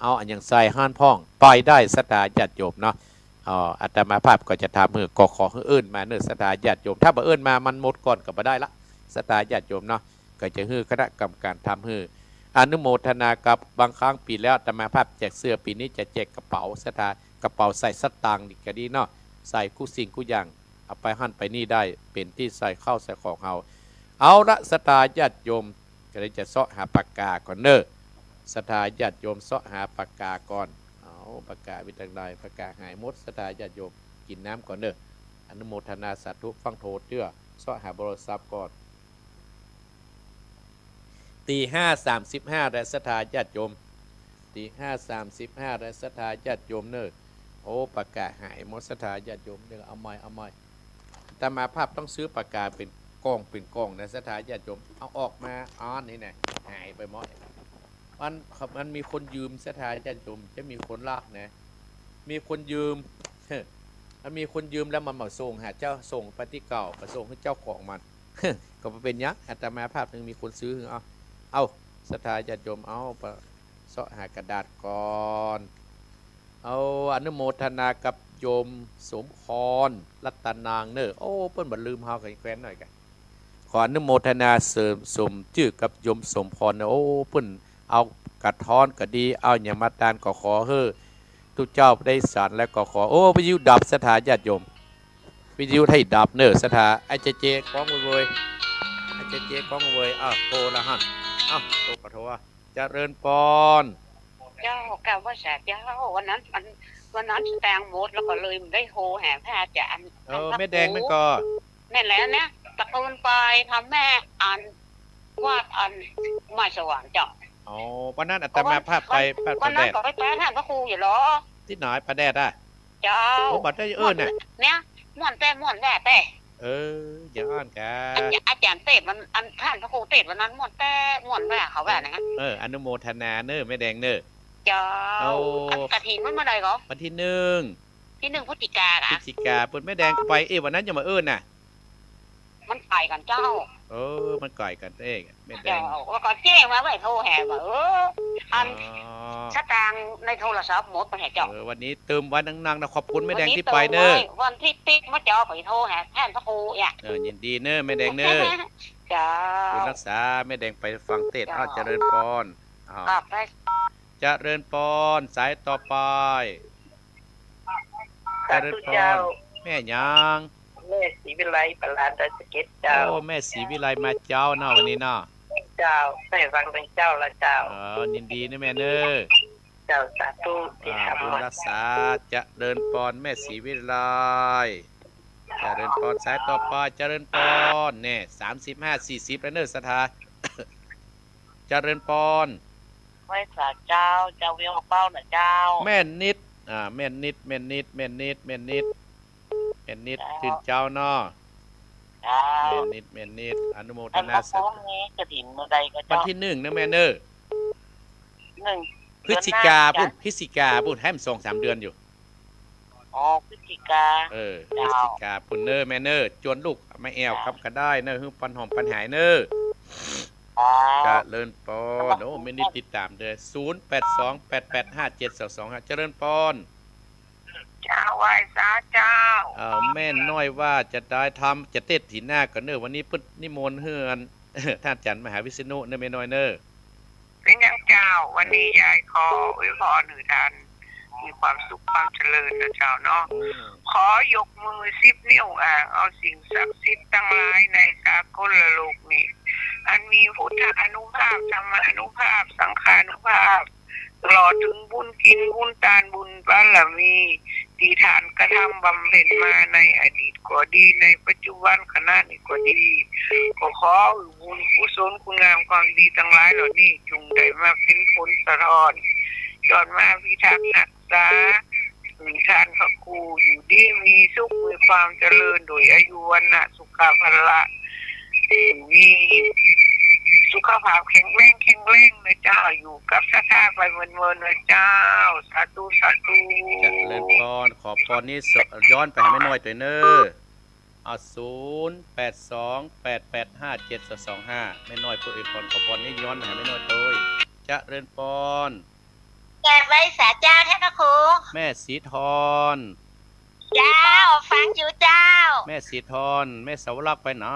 เอาอะหยังใส่หั้นพ่อง ไปได้ ศรัทธาญาติโยมเนาะ อ่า อาตมาภาพก็จะทำหื้อ ก็ขอหื้อเอิ้นมาเน่อ ศรัทธาญาติโยม ถ้าบ่เอิ้นมา มันหมดก่อนก็บ่ได้ละ ศรัทธาญาติโยมเนาะ ก็จะหื้อคณะกรรมการทำหื้อ อนุโมทนากับ บางครั้งปี๋แล้วอาตมาภาพแจกเสื้อ ปี๋นี้จะแจกกระเป๋า ศรัทธา กระเป๋าใส่สตางค์นี่ก็ดีเนาะ ใส่กู้สิ่งกู้อย่าง เอาไปหั้นไปนี่ได้ เป๋นตี้ใส่ข้าวใส่ของเฮา เอาละ ศรัทธาญาติโยม ก็เลยจะเซาะหาปากกาก่อนเน่อ ศรัทธาญาติโยมเซาะหาปากกาก่อน เอา ปากกามีตังใด ปากกาหายหมด ศรัทธาญาติโยม กิ๋นน้ำก่อนเน่อ อนุโมทนาสาธุ ฟั่งโทเตื้อ เซาะหาโทรศัพท์ก่อน ตีห้าสามสิบห้าแล้ว ศรัทธาญาติโยม ตีห้าสามสิบห้าแล้ว ศรัทธาญาติโยมเน่อ โอ้ ปากกาหายหมด ศรัทธาญาติโยมเน่อ เอาใหม่ เอาใหม่ อาตมาภาพต้องซื้อปากกาเป๋นกล่องเป๋นกล่องนะ ศรัทธาญาติโยม เอาออกมา อ้อนนี่นะ หายไปหมด มัน มันมีคนยืม ศรัทธาญาติโยม จะมีคนลักนะ มีคนยืม มันมีคนยืมแล้วมันบ่ส่งหาเจ้า ส่งไปตี้เก่า บ่ส่งหื้อเจ้าของมัน ก็บ่เป๋นหยัง อาตมาภาพยังมีคนซื้อ เอา เอา ศรัทธาญาติโยม เอา ไปเซาะหากระดาษก่อน เอา อนุโมทนากับโยมสมพร รัตนางเน่อ โอ้ เปิ้นบ่ลืมเฮา ก็แควนหน่อยกะ ขออนุโมทนาเสริมสมจื้อกับโยมสมพรเน่อ โอ้ เปิ้นเอากระท้อนก็ดี เอาหยังมาตานก็ขอหื้อ ตุ๊เจ้าได้สารแล้วก็ขอ โอ้ วิทยุดับ ศรัทธาญาติโยม วิทยุไทยดับเน่อ ศรัทธา ไอ้เจเจ ก้องเวยๆ ไอ้เจเจ ก้องเวยๆ อ้าว โทรละหั้น อ้าว โทรก็โทร เจริญปอน เจ้า กราบไหว้สาเจ้า วันนั้น วัน วันนั้นสตางค์หมด แล้วก็เลยบ่ได้โทรหาพระอาจารย์ เออ แม่แดงมันก็ แม่นแล้วเนี่ย ตะโกนไปทำแม่อัน วัดอันไม้สว่างเจ้า อ๋อ วันนั้นอาตมาภาพไป วัน วัด วันนั้น ป่าแดด ก็ไป ไปท่านพระครูอยู่หรอ ตี้ไหน ป่าแดดอะ เจ้า โอ้ บ่ได้เอิ้นน่ะ ม่วนเนี่ย ม่วนแต๊ ม่วนแต๊ เออ อย่าอ้อนกา อาจารย์ อาจารย์เตศน์วัน อันท่านพระครูเตศน์วันนั้น ม่วนแต๊ ม่วนแต๊ เขาว่าอย่างนั้น เออ อนุโมทนาเน่อ แม่แดงเน่อ เจ้า เอา อันกฐินมันเมื่อใดก่อ วันที่หนึ่ง ตี้หนึ่งพฤศจิกา พฤศจิกา เปิ้น แม่แดงไป เอ๊ะ วันนั้นยังบ่เอิ้นน่ะ มันใก้กั๋นเจ้า เออ มันใก้กั๋นเอง แม่แดง เจ้า แล้วก็แจ้งมาไว้โทรหาว่า เออ อัน อ๋อ สตางค์ในโทรศัพท์หมดไปไหนเจ้า เออ วันนี้เติมไว้นักๆ นะ ขอบคุณแม่แดงตี้ไปเน่อ วันนี้เติมไว้ วันตี้ติ๊กมาเจ้า ไปโทรหาท่านพระครูเนี่ย เออ ยินดีเน่อ แม่แดงเน่อ เจ้า บุญรักษา แม่แดงไปฟังเตศน์ เจ้า อ้าว เจริญปอน อ้าว กราบไหว้ เจริญปอน สายต่อไป เจริญปอน สาธุเจ้า แม่หยัง แม่ศรีวิไล ประลานดอยสะเก็ดเจ้า โอ้ แม่ศรีวิไลมาเจ๊าเนาะ วันนี้เนาะ เจ้า แม่ฟังเตศน์เจ้าละเจ้า อ๋อ ยินดีนะแม่เน่อ เจ้า สาธุ ตี้ อ่า ทำ บุญรักษา เจริญปอน แม่ศรีวิไล เจริญปอน สายต่อไป เจริญปอน แน่ สามสิบห้า สี่สิบ แล้วเน่อ ศรัทธา เจริญปอน ไหว้สาเจ้า เจ้าเวียงเป้าน่ะเจ้า แม่นิด อ่า แม่นิด แม่นิด แม่นิด แม่นิด แม่นิด เจ้า จื้อเจ้าเนาะ เจ้า แม่นิด แม่นิด อนุโมทนา อัน สาธุ พรุ่งนี้กฐินเมื่อใดก็เจ้า วันที่หนึ่งเน่อแม่เน่อ หนึ่ง พฤศจิกา เดือนหน้า ปุ้น จ้ะ พฤศจิกา ปุ้น แหมสองสามเดือนอยู่ อ๋อ พฤศจิกา เออ เจ้า พฤศจิกา ปุ้นเน่อแม่เน่อ จวนลูกมาแอ่ว เจ้า กำก็ได้เน่อ หื้อปันหอมปันหายเน่อ เจ้า เจริญปอน โอ้ แม่นิดติดตามเด้อ ศูนย์แปดสอง แปดแปดห้า เจ็ดสองสองห้า เจริญปอน เจ้า ไหว้สาเจ้า เอ่อ แม่น้อยว่าจะได้ทำ จะเตสน์ถีหน้าก่อเน่อ วันนี้เปิ้นนิมนต์หื้ออัน ท่านอาจ๋ารย์มหาวิษณุเน่อแม่น้อยเน่อ เป๋นหยังเจ้า วันนี้ยายขออวยพรหื้อท่านมีความสุขความเจริญนะเจ้าเนาะ อืม ขอยกมือสิบนิ้ว อ่า เอาสิ่งศักดิ์สิทธิ์ตังหลายในสากลโลกนี้ อันมีพุทธานุภาพ ธรรมานุภาพ สังฆานุภาพ ตลอดเถิงบุญกิ๋นบุญตานบุญบารมี ตี้ท่านกระทำบำเพ็ญมาในอดีตก็ดี ในปัจจุบันขณะนี้ก็ดี ก็ขอหื้อบุญกุศลคุณงามความดีตังหลายเหล่านี้ จุ่งได้มาเป๋นผลสะท้อน ย้อนมาพิทักษ์รักษา หื้อท่านพระครูอยู่ดีมีสุข มีความเจริญโดยอายุวรรณะสุขะพละ มีสุขภาพแข็งแรง แข็งแรงนะเจ้า อยู่กับศรัทธาไปเมินๆ นะเจ้า สาธุ สาธุ เจริญปอน ขอปอนนี้ย้อนไปหาแม่น้อยตวยเน่อ อ่า ศูนย์แปดสองแปดแปดห้าเจ็ดสองสองห้า แม่น้อยเปิ้นอวยปอน ขอปอนนี้ย้อนไปหาแม่น้อยตวย เจริญปอน กราบไหว้สาเจ้าท่านพระครู แม่ศรีทร เจ้า ฟังอยู่เจ้า แม่ศรีทร แม่สาวรักษ์ไปไหน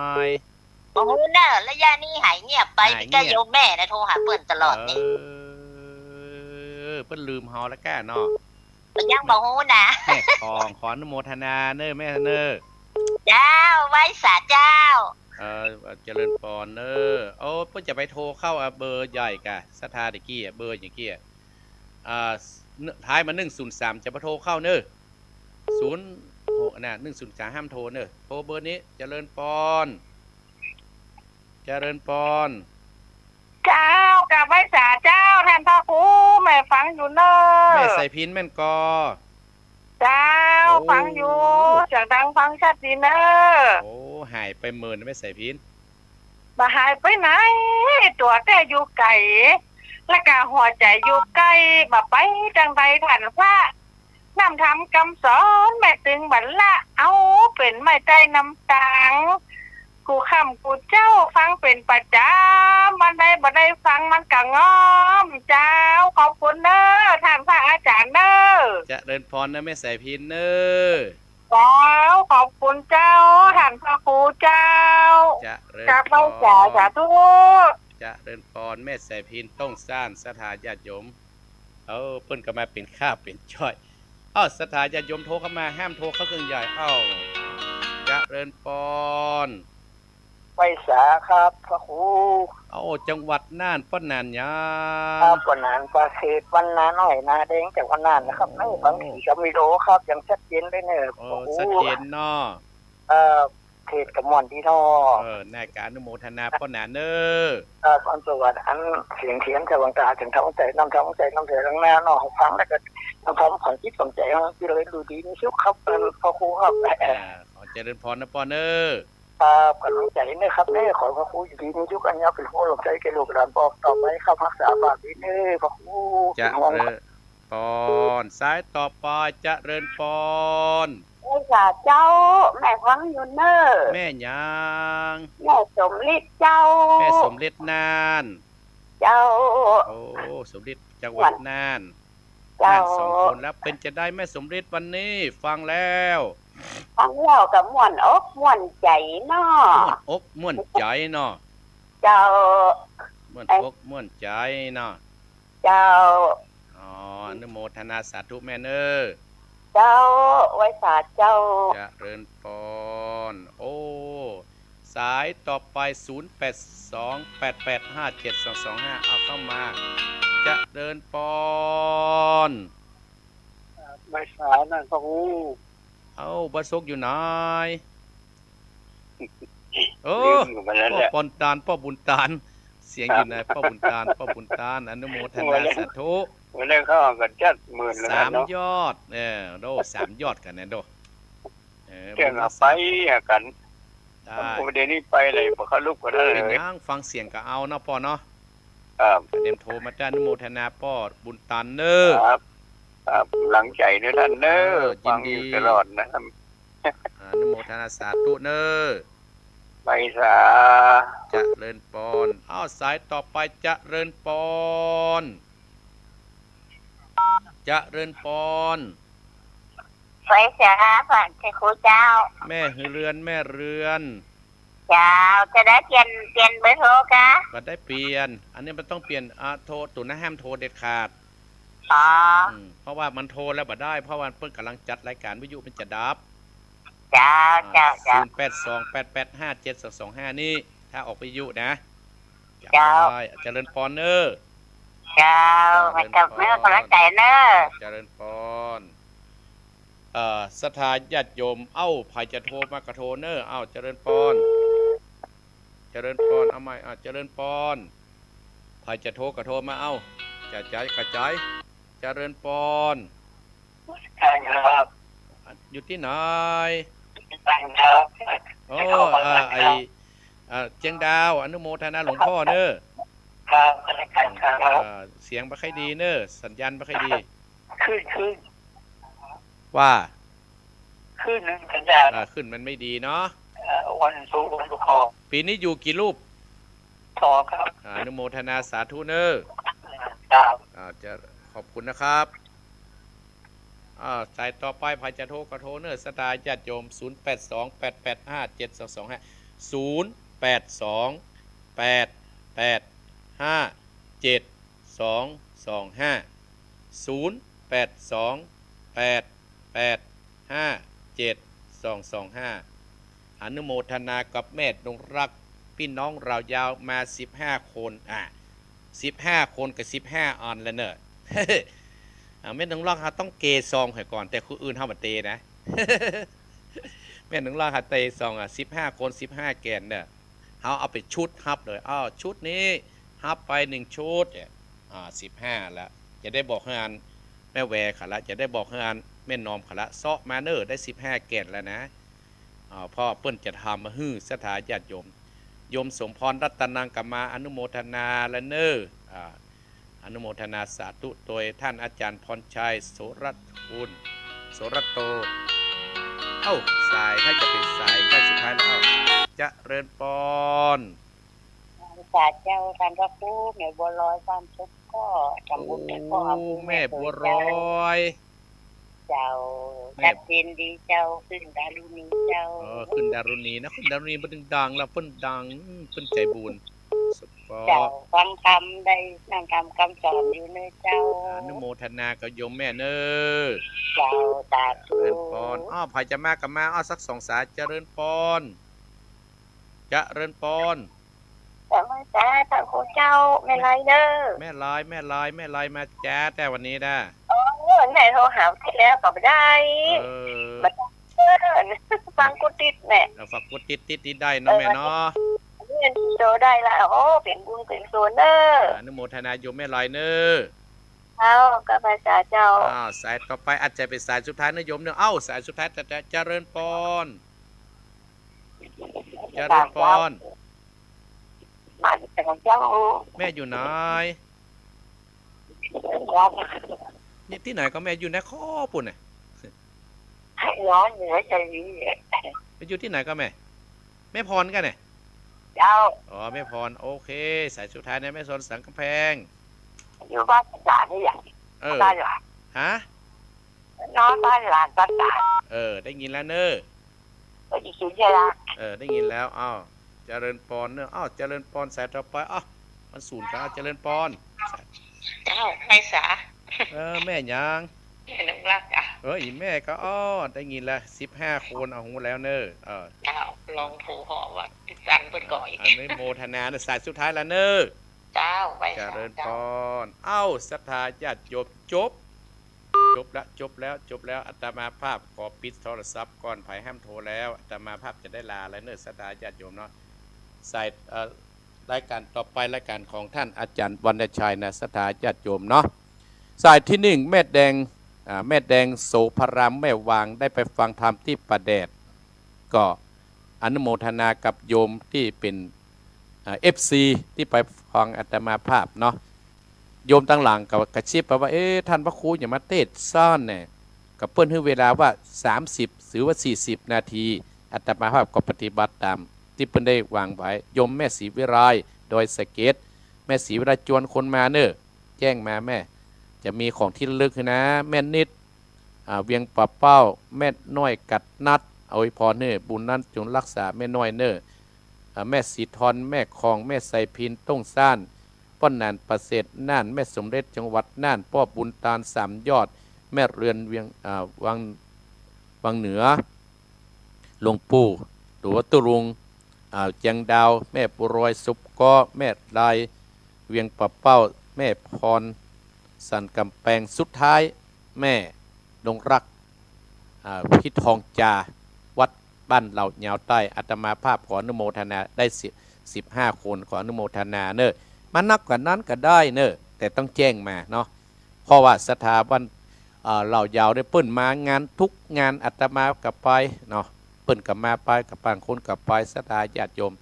บ่ฮู้เน่อ ระยะนี้หายเงียบไป หายเงียบ มีก้าโยมแม่นะโทรหาเปิ้นตลอดนี่ เออ เปิ้นลืมเฮาแล้วก้าเนาะ ก็ยังบ่ฮู้นะ แม่ของ ขออนุโมทนาเน่อแม่เน่อ เจ้า ไหว้สาเจ้า เออ เจริญปอนเน่อ โอ้ เปิ้นจะไปโทรเข้า อ่ะ เบอร์ใหญ่ก่ะ ศรัทธาตะกี้อะ เบอร์ตะกี้อะ อ่า ท้ายมาหนึ่งศูนย์สาม จะไปโทรเข้าเน่อ ศูนย์หก น่ะ หนึ่งศูนย์สาม ห้ามโทรเน่อ โทรเบอร์นี้ เจริญปอน เจริญปอน เจ้า กราบไหว้สาเจ้า ท่านพระครู แม่ฟังอยู่เน่อ แม่ใสพินแม่นก่อ เจ้า โอ้ ฟังอยู่ เสียงดังฟังชัดดีเน่อ โอ้ หายไปเมินแม่ใสพิน บ่หายไปไหน ตั๋วแต่อยู่ไก๋ แล้วก็หัวใจ๋อยู่ใก้ บ่ไปตางใดท่านพระ นำธรรมกำสอนแม่ตึงบัลละ เอาเป๋นไม้ใต้น้ำตาง กู้ค่ำกู้เจ๊าฟังเป๋นประจ๋ำ วันใดบ่ได้ฟังมันก็ง่อม เจ้า ขอบคุณเน่อ ท่านพระอาจ๋ารย์เน่อ เจริญปอนเน่อแม่ใสพินเน่อ เจ้า ขอบคุณเจ้า ท่านพระครูเจ้า เจริญปอน กราบไหว้เจ้า สาธุ เจริญปอน แม่ใสพิน ต้งซ่าน ศรัทธาญาติโยม เอ้า เปิ้นก็มาเป๋นข้าเป๋นจ้อย เอ้า ศรัทธาญาติโยมโทรเข้ามา ห้ามโทรเข้าเครื่องใหญ่ เอ้า เจริญปอน ไหว้สาครับ พระครู โอ้ จังหวัดน่าน ป้อหนานหยัง ครับ ป้อหนาน ประเสริฐ วันนาน้อย นาแดง จังหวัดน่านนะครับ โอ้ ไม่ฟังผีกับวิดีโอครับ ยังชัดเจนเลยเนี่ย โอ้ พระครู ชัดเจนเนาะ เอ่อ เทศน์ก็ม่วนดีเนาะ เออ น่าก็อนุโมทนาป้อหนานเน่อ เอ่อ ความสวัสดิ์อันเสียงเทียนสว่างตา เสียงธรรมใจ นำธรรมใจ นำเสียงข้างหน้าเนาะ ฟังแล้วก็นำธรรมฝังจิตฝังใจ ให้เจริญอยู่ดีมีสุขครับ เอ่อ พระครูครับ อ่า ขอเจริญปอนนะป้อเน่อ ครับ กำลังใจเน่อครับเน่อ ขอพระครูอยู่ดีมีสุข อันนี้เป็นหัวหลงใจแก่ลูกหลานปอต่อไปครับ รักษาบาปดีเน่อ พระครู เจริญปอน สายต่อไป เจริญปอน ไหว้สาเจ้า แม่ฟังอยู่เน่อ แม่หยัง แม่สมฤทธิ์เจ้า แม่สมฤทธิ์น่าน เจ้า โอ้ สมฤทธิ์จังหวัดน่าน เจ้า น่านสองคนแล้ว เป๋นจะใดแม่สมฤทธิ์วันนี้ ฟังแล้ว ฟังแล้วก็ม่วนอกม่วนใจ๋เนาะ ม่วนอกม่วนใจ๋เนาะ เจ้า ม่วนอกม่วนใจ๋เนาะ เจ้า อ๋อ อนุโมทนาสาธุแม่เน่อ เจ้า ไหว้สาเจ้า เจริญปอน โอ้ สายต่อไป ศูนย์แปดสองแปดแปดห้าเจ็ดสองสองห้า เอาเข้ามา เจริญปอน ไหว้สานะพระครู เอ้า บ่าวสุขอยู่ไหน โอ้ ลืมไปแล้วแหละ ป้อบุญตาน ป้อบุญตาน เสียงอยู่ไหน ป้อบุญตาน ป้อบุญตาน อนุโมทนาสาธุ วันแรกเขาเอากันจัดหมื่นแล้วกันเนาะ สามยอด เออ โด สามยอดกั๋นนะโด เออ เรื่องเอาไปหากัน ได้ เดี๋ยวนี้ไปไหนบ่เข้ารูปกันแล้ว เป๋นหยัง ฟังเสียงก็เอาเนาะป้อเนาะ ครับ เตรียมโทรมาจ้า อนุโมทนาป้อบุญตานเน่อ ครับ ครับ หลังใจ๋เน่อท่านเน่อ เออ ยินดี ฟังอยู่ตลอดนะครับ อนุโมทนาสาธุเน่อ ไหว้สา เจริญปอน อ้าว สายต่อไป เจริญปอน เจริญปอน ไปเสียค่ะ พระเจ้าครูเจ้า แม่หือเรือน แม่เรือน เจ้า จะได้เปลี่ยน เปลี่ยนเบอร์โทรกะ บ่ได้เปลี่ยน อันนี้มันต้องเปลี่ยน อ่า โทรตั๋วนะ ห้ามโทรเด็ดขาด อ๋อ อืม เพราะว่ามันโทรแล้วบ่ได้ เพราะว่าเปิ้นก่ำลังจัดรายก๋านวิทยุ มันจะดับ เจ้า อ่า เจ้า เจ้า ศูนย์แปดสอง แปดแปดห้า เจ็ดสองสองห้า นี่ ถ้าออกวิทยุนะ จ๋ำ เจ้า ไว้ เจริญปอนเน่อ เจ้า เจริญปอน พระเจ้าเน่อ ขอบใจ๋เน่อ เจริญปอน เอ่อ ศรัทธาญาติโยม เอ้า ใผจะโทรมาก็โทรเน่อ เอ้า เจริญปอน เจริญปอน เอาใหม่ อ่ะ เจริญปอน ใผจะโทรก็โทรมา เอ้า จะจ๋ายก็จ๋าย เจริญปอน ครับ อยู่ตี้ไหน ครับ โอ้ เอ่อ ไอ้ เอ่อ เจียงดาว อนุโมทนาหลวงพ่อเน่อ ครับ ครับ เอ่อ เสียงบ่ค่อยดีเน่อ สัญญาณบ่ค่อยดี ขึ้น ขึ้น ว่า ขึ้น สัญญาณ อ่า ขึ้นมันไม่ดีเนาะ เอ่อ วันศุกร์ วันศุกร์ ปีนี้อยู่กี่รูป สองครับ อ่า อนุโมทนาสาธุเน่อ ครับ อ่า จะขอบคุณนะครับ อ่า สายต่อไป ใผจะโทรก็โทรเน่อ ศรัทธาญาติโยม ศูนย์แปดสอง แปดแปดห้า เจ็ดสองสองห้า ศูนย์แปดสอง แปดแปดห้า เจ็ดสองสองห้า ศูนย์แปดสอง แปดแปดห้า เจ็ดสองสองห้า อนุโมทนากับแม่ดงรัก ปี้น้องลาวยาวมาสิบห้าคน อ่ะ สิบห้าคนกับสิบห้าอันแล้วเน่อ อ่ะ แม่ดงรักเฮาต้องเตะซองหื้อก่อน แต่คนอื่นเฮาบ่เตะนะ แม่ดงรักเฮาเตะซอง อ่ะ สิบห้าคน สิบห้าแก่นเน่อ เฮาเอาไปชุดฮับเลย อ้าว ชุดนี้ฮับไปหนึ่งชุดเนี่ย อ่า สิบห้าละ จะได้บอกหื้ออันแม่แวเขาละ จะได้บอกหื้ออันแม่นอมเขาละ เซาะมาเน่อ ได้สิบห้าแก่นแล้วนะ อ่า เพราะเปิ้นจะทำมาหื้อศรัทธาญาติโยม โยมสมพรรัตนังก็มา อนุโมทนาแล้วเน่อ อ่า อนุโมทนาสาธุโดยท่านอาจารย์พรชัย โสรทูล โสรโต เอ้า สาย ถ้าจะเป็นสาย ใกล้สุดท้ายแล้ว เอ้า เจริญปอน สาธุเจ้า ท่านพระครู แม่บัวลอย บ้านชุบก็ ตำบล โอ้ แม่บัวลอย เจ้า แม่ ชัดเจนดีเจ้า ขึ้นดารุณีเจ้า เออ ขึ้นดารุณีนะ ขึ้นดารุณีมันถึงดังแล้ว เปิ้นดัง เปิ้นใจ๋บุญ สุดยอด เจ้า ฟังธรรมได้ นั่งธรรมคำสอนอยู่เน่อเจ้า อนุโมทนากับโยมแม่เน่อ เจ้า สาธุ เจริญปอน อ้อ ใผจะมาก็มา อ้อ สักสองสาย เจริญปอน เจริญปอน เจริญจ้า พระครูเจ้า แม่ลอยเน่อ แม่ลอย แม่ลอย แม่ลอยมาจ้า แต่วันนี้นะ เออ แม่โทรหาตี้แล้วก็บ่ได้ เออ บ่ได้ เออ ฟังกุฏิแม่ เออ ฟังกุฏิติดๆ นี่ได้เนาะ เออ แม่เนาะ เนี่ยโทรได้ละ โอ้ เป๋นบุญเป๋นกุศลเน่อ อนุโมทนาโยมแม่ลอยเน่อ เจ้า ข้าพเจ้า เจ้า อ้าว สายต่อไปอาจจะเป็นสายสุดท้ายนะโยมเน่อ เอ้า สายสุดท้าย จะ จะ เจริญปอน เจริญปอน มาจากเจ้า แม่อยู่ไหน ครับ นี่ตี้ไหนก็แม่ อยู่นครปู๊นน่ะ นอนเหนือใจดี ไปอยู่ตี้ไหนก็แม่ แม่พรก็เนี่ย เจ้า อ๋อ แม่พร โอเค สายสุดท้ายนะ แม่พรสันกำแพง อยู่บ้านตาดนี่แหละ เออ บ้านหลาน ฮะ นอนบ้านหลานตาด เออ ได้ยินแล้วเน่อ ก็อยู่สุนทร เออ ได้ยินแล้ว อ้าว เจริญปอนเน่อ อ้าว เจริญปอน สายต่อไป อ้าว มันสูนกัน อ้าว เจริญปอน เจ้า ไพศาล เออ แม่หยัง แม่นงรักอ่ะ เออ อีแม่ก็ อ้อ ได้ยินแล้ว สิบห้าคน เอาฮู้แล้วเน่อ เออ เจ้า ลองผู้เหาะว่าจันเปิ้นก่อย อนุโมทนาเน่อ สายสุดท้ายแล้วเน่อ เจ้า ไพศาล เจริญปอน เจ้า เอ้า ศรัทธาญาติโยม จบ จบละ จบแล้ว จบแล้ว อาตมาภาพขอปิดโทรศัพท์ก่อน ใผห้ามโทรแล้ว อาตมาภาพจะได้ลาแล้วเน่อ ศรัทธาญาติโยมเนาะ สาย เอ่อ รายการต่อไป รายการของท่านอาจารย์วรรณชัยนะ ศรัทธาญาติโยมเนาะ สายที่หนึ่ง แม่แดง อ่า แม่แดงโสภาราม แม่วาง ได้ไปฟังธรรมตี้ป่าแดด ก็อนุโมทนากับโยมตี้เป๋น อ่า เอฟซี ตี้ไปฟังอาตมาภาพเนาะ โยมตังหลังก็กระซิบไปว่า เอ๊ะ ท่านพระครูอย่ามาเตสน์ซ้อนแน่ ก็เปิ้นหื้อเวลาว่า สามสิบ หรือว่า สี่สิบ นาที อาตมาภาพก็ปฏิบัติต๋ามตี้เปิ้นได้วางไว้ โยมแม่ศรีวิไล ดอยสะเก็ด แม่ศรีวิไลจวนคนมาเน่อ แจ้งมาแม่ จะมีของที่ระลึกหื้อนะ แม่นิด อ่า เวียงป่าเป้า แม่น้อยกัดนัด อวยพรหื้อบุญนั้นจงฮักษาแม่น้อยเน่อ อ่า แม่ศรีทอน แม่คอง แม่ไซพิน ต้งซ่าน ป้อหนาน ประเสริฐน่าน แม่สมเร็จ จังหวัดน่าน ป้อบุญตาน สามยอด แม่เรือน เวียง อ่า วัง วังเหนือ หลวงปู่ ตั๋วตุ๊ลุง อ่า เจียงดาว แม่บัวรอย สุบก้อ แม่ลาย เวียงป่าเป้า แม่พร สันกำแปง สุดท้าย แม่ดงรัก อ่า พิทองจา วัดบ้านเหล่ายาวใต้ อาตมาภาพขออนุโมทนาได้สิบ สิบห้าคน ขออนุโมทนาเน่อ มานับกว่านั้นก็ได้เน่อ แต่ต้องแจ้งมาเนาะ เพราะว่าศรัทธาบ้าน เอ่อ เหล่ายาวเนี่ย เปิ้นมางานทุกงาน อาตมาก็ไปเนาะ เปิ้นก็มาไป กับบางคนก็ไป ศรัทธาญาติโยม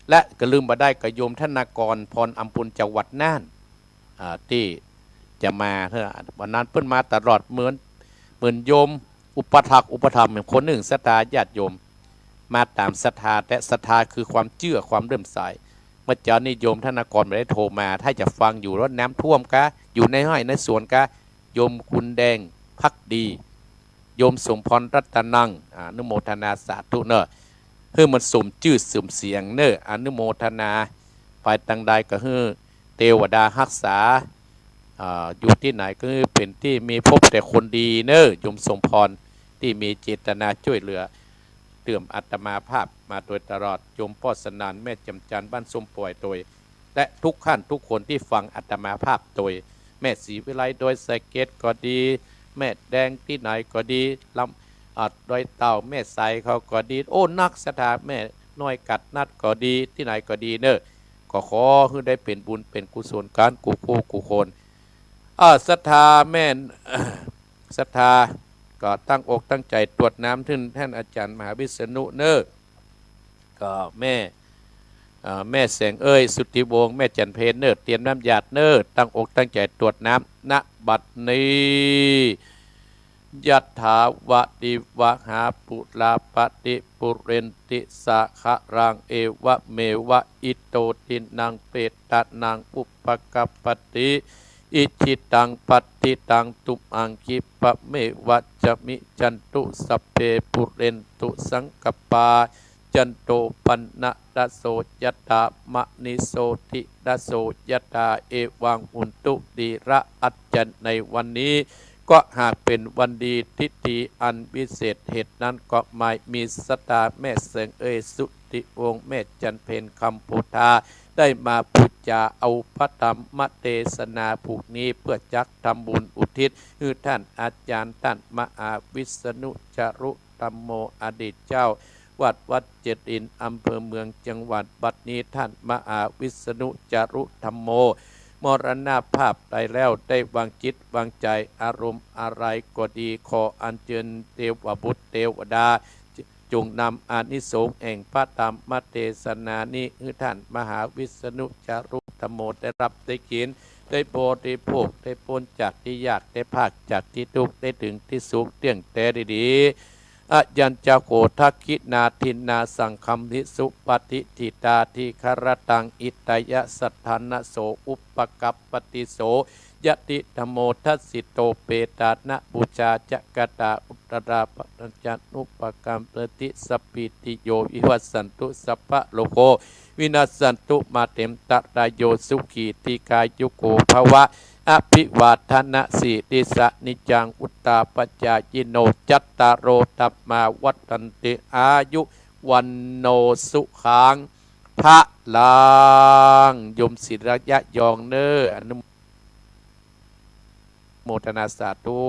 และก็ลืมบ่ได้ก็โยมธนากร พรอำปุญ จังหวัดน่าน อ่า ตี้จะมาเนาะ วันนั้นเปิ้นมาตลอด เหมือน เหมือนโยมอุปถัมภ์อุปถัมภ์คนนึ่ง ศรัทธาญาติโยม มาต๋ามศรัทธา แต่ศรัทธาคือความเจื้อ ความเลื่อมใส เมื่อเจ๊านี้โยมธนากรบ่ได้โทรมา ถ้าจะฟังอยู่แล้วน้ำท่วมกา อยู่ในไฮ่ในสวนกา โยมคุณแดงภักดี โยมสมพรรัตนัง อ่า อนุโมทนาสาธุเน่อ หื้อมันสมจื้อสมเสียงเน่อ อนุโมทนา ไปตางใดก็หื้อเตวดาฮักษา อ่า อยู่ตี้ไหนก็หื้อเป๋นตี้มีพบแต่คนดีเน่อ โยมสมพร ตี้มีเจตนาจ้วยเหลือ เตื้ออาตมาภาพมาโดยตลอด โยมป้อสนาน แม่จำจัน บ้านส้มป่อยโตย และทุกท่านทุกคนที่ฟังอาตมาภาพโตย แม่ศรีวิไล ดอยสะเก็ดก็ดี แม่แดงตี้ไหนก็ดี ลำ อ่า ดอยเต่า แม่ไสเขาก็ดี โอ้ นักศรัทธา แม่น้อยกัดนัดก็ดี ตี้ไหนก็ดีเน่อ ก็ขอหื้อได้เป๋นบุญเป๋นกุศลกั๋นกู้คู่กู้คน อ่า ศรัทธาแม่ ศรัทธาก็ตั้งอกตั้งใจ๋ตรวจน้ำเถิงต้านอาจ๋ารย์มหาวิษณุเน่อ ก็แม่ เอ่อ แม่แสงเอ้ย สุทธิวงศ์ แม่จันเพญเน่อ เตรียมน้ำหยาดเน่อ ตั้งอกตั้งใจ๋ตรวจน้ำ ณ บัดนี้ ยัตถา วะริวะหา ปุรา ปะริ ปุเรนติ สาคะรัง เอวะเมวะ อิโต ทินนัง เปตานัง อุปะกัปปะติ อิจฉิตัง ปัตถิตัง ตุมหัง คิปะเมวะ สะมิชชันตุ สัพเพ ปุเรนตุ สังกัปปา จันโท ปันนะระโส ยะถา มะณิโชติระโส ยะถา เอวัง หุนตุ ทีระ อัจจะในวันนี้ ก็หากเป๋นวันดีทิติอันวิเศษ เหตุนั้นก็หมายมีศรัทธาแม่แสงเอ้ย สุทธิวงศ์ แม่จันเพญ คำโพธา ได้มาปู๋จาเอาพระธรรมเตสนาผูกนี้ เปื้อจักทำบุญอุทิศหื้อต้านอาจ๋ารย์ ต้านมหาวิษณุ จารุธัมโม อดีตเจ้าวัดวัดเจ็ดอินทร์ อำเภอเมือง จังหวัด บัดนี้ต้านมหาวิษณุ จารุธัมโม มรณภาพไปแล้ว ได้วางจิตวางใจ๋ อารมณ์อะไรก็ดี ขออัญเจิญเตวบุตรเตวดา จงนำอานิสงส์แห่งพระธรรมเตสนานี้ หื้อต้านมหาวิษณุ จารุธัมโม ได้ฮับได้กิ๋น ได้บริโภค ได้ป๊นจากตี้ยาก ได้พากจากตี้ตุ๊กข์ ได้เถิงตี้สุข เตี้ยงแต๊ดีๆ อะยัญจะโข ทักขิณา ทินนา สังคัมภิ สุปะฏิฏฐิตา ทีฆะระตัง หิตายะ สัทธานะโส อุปะกัปปะติโส ยะติธัมโม ทัสสิโต เปตานะ ปูชาจะกะตา อุตตรา ปัจจันุปะกัมปะติ สัพพีติโย วิวัสสันตุ สัพพะโรโค วินัสสันตุ มาเตอันตะรายโย สุขี ทีฆายุโก ภะวะ อะภิวาทะนะสีลิสสะ นิจจัง วุฑฒาปะจายิโน จัตตาโร ธัมมา วัฑฒันติ อายุ วัณโณ สุขัง พะลัง โยมศิระยะยองเน่อ อนุโมทนาสาธุ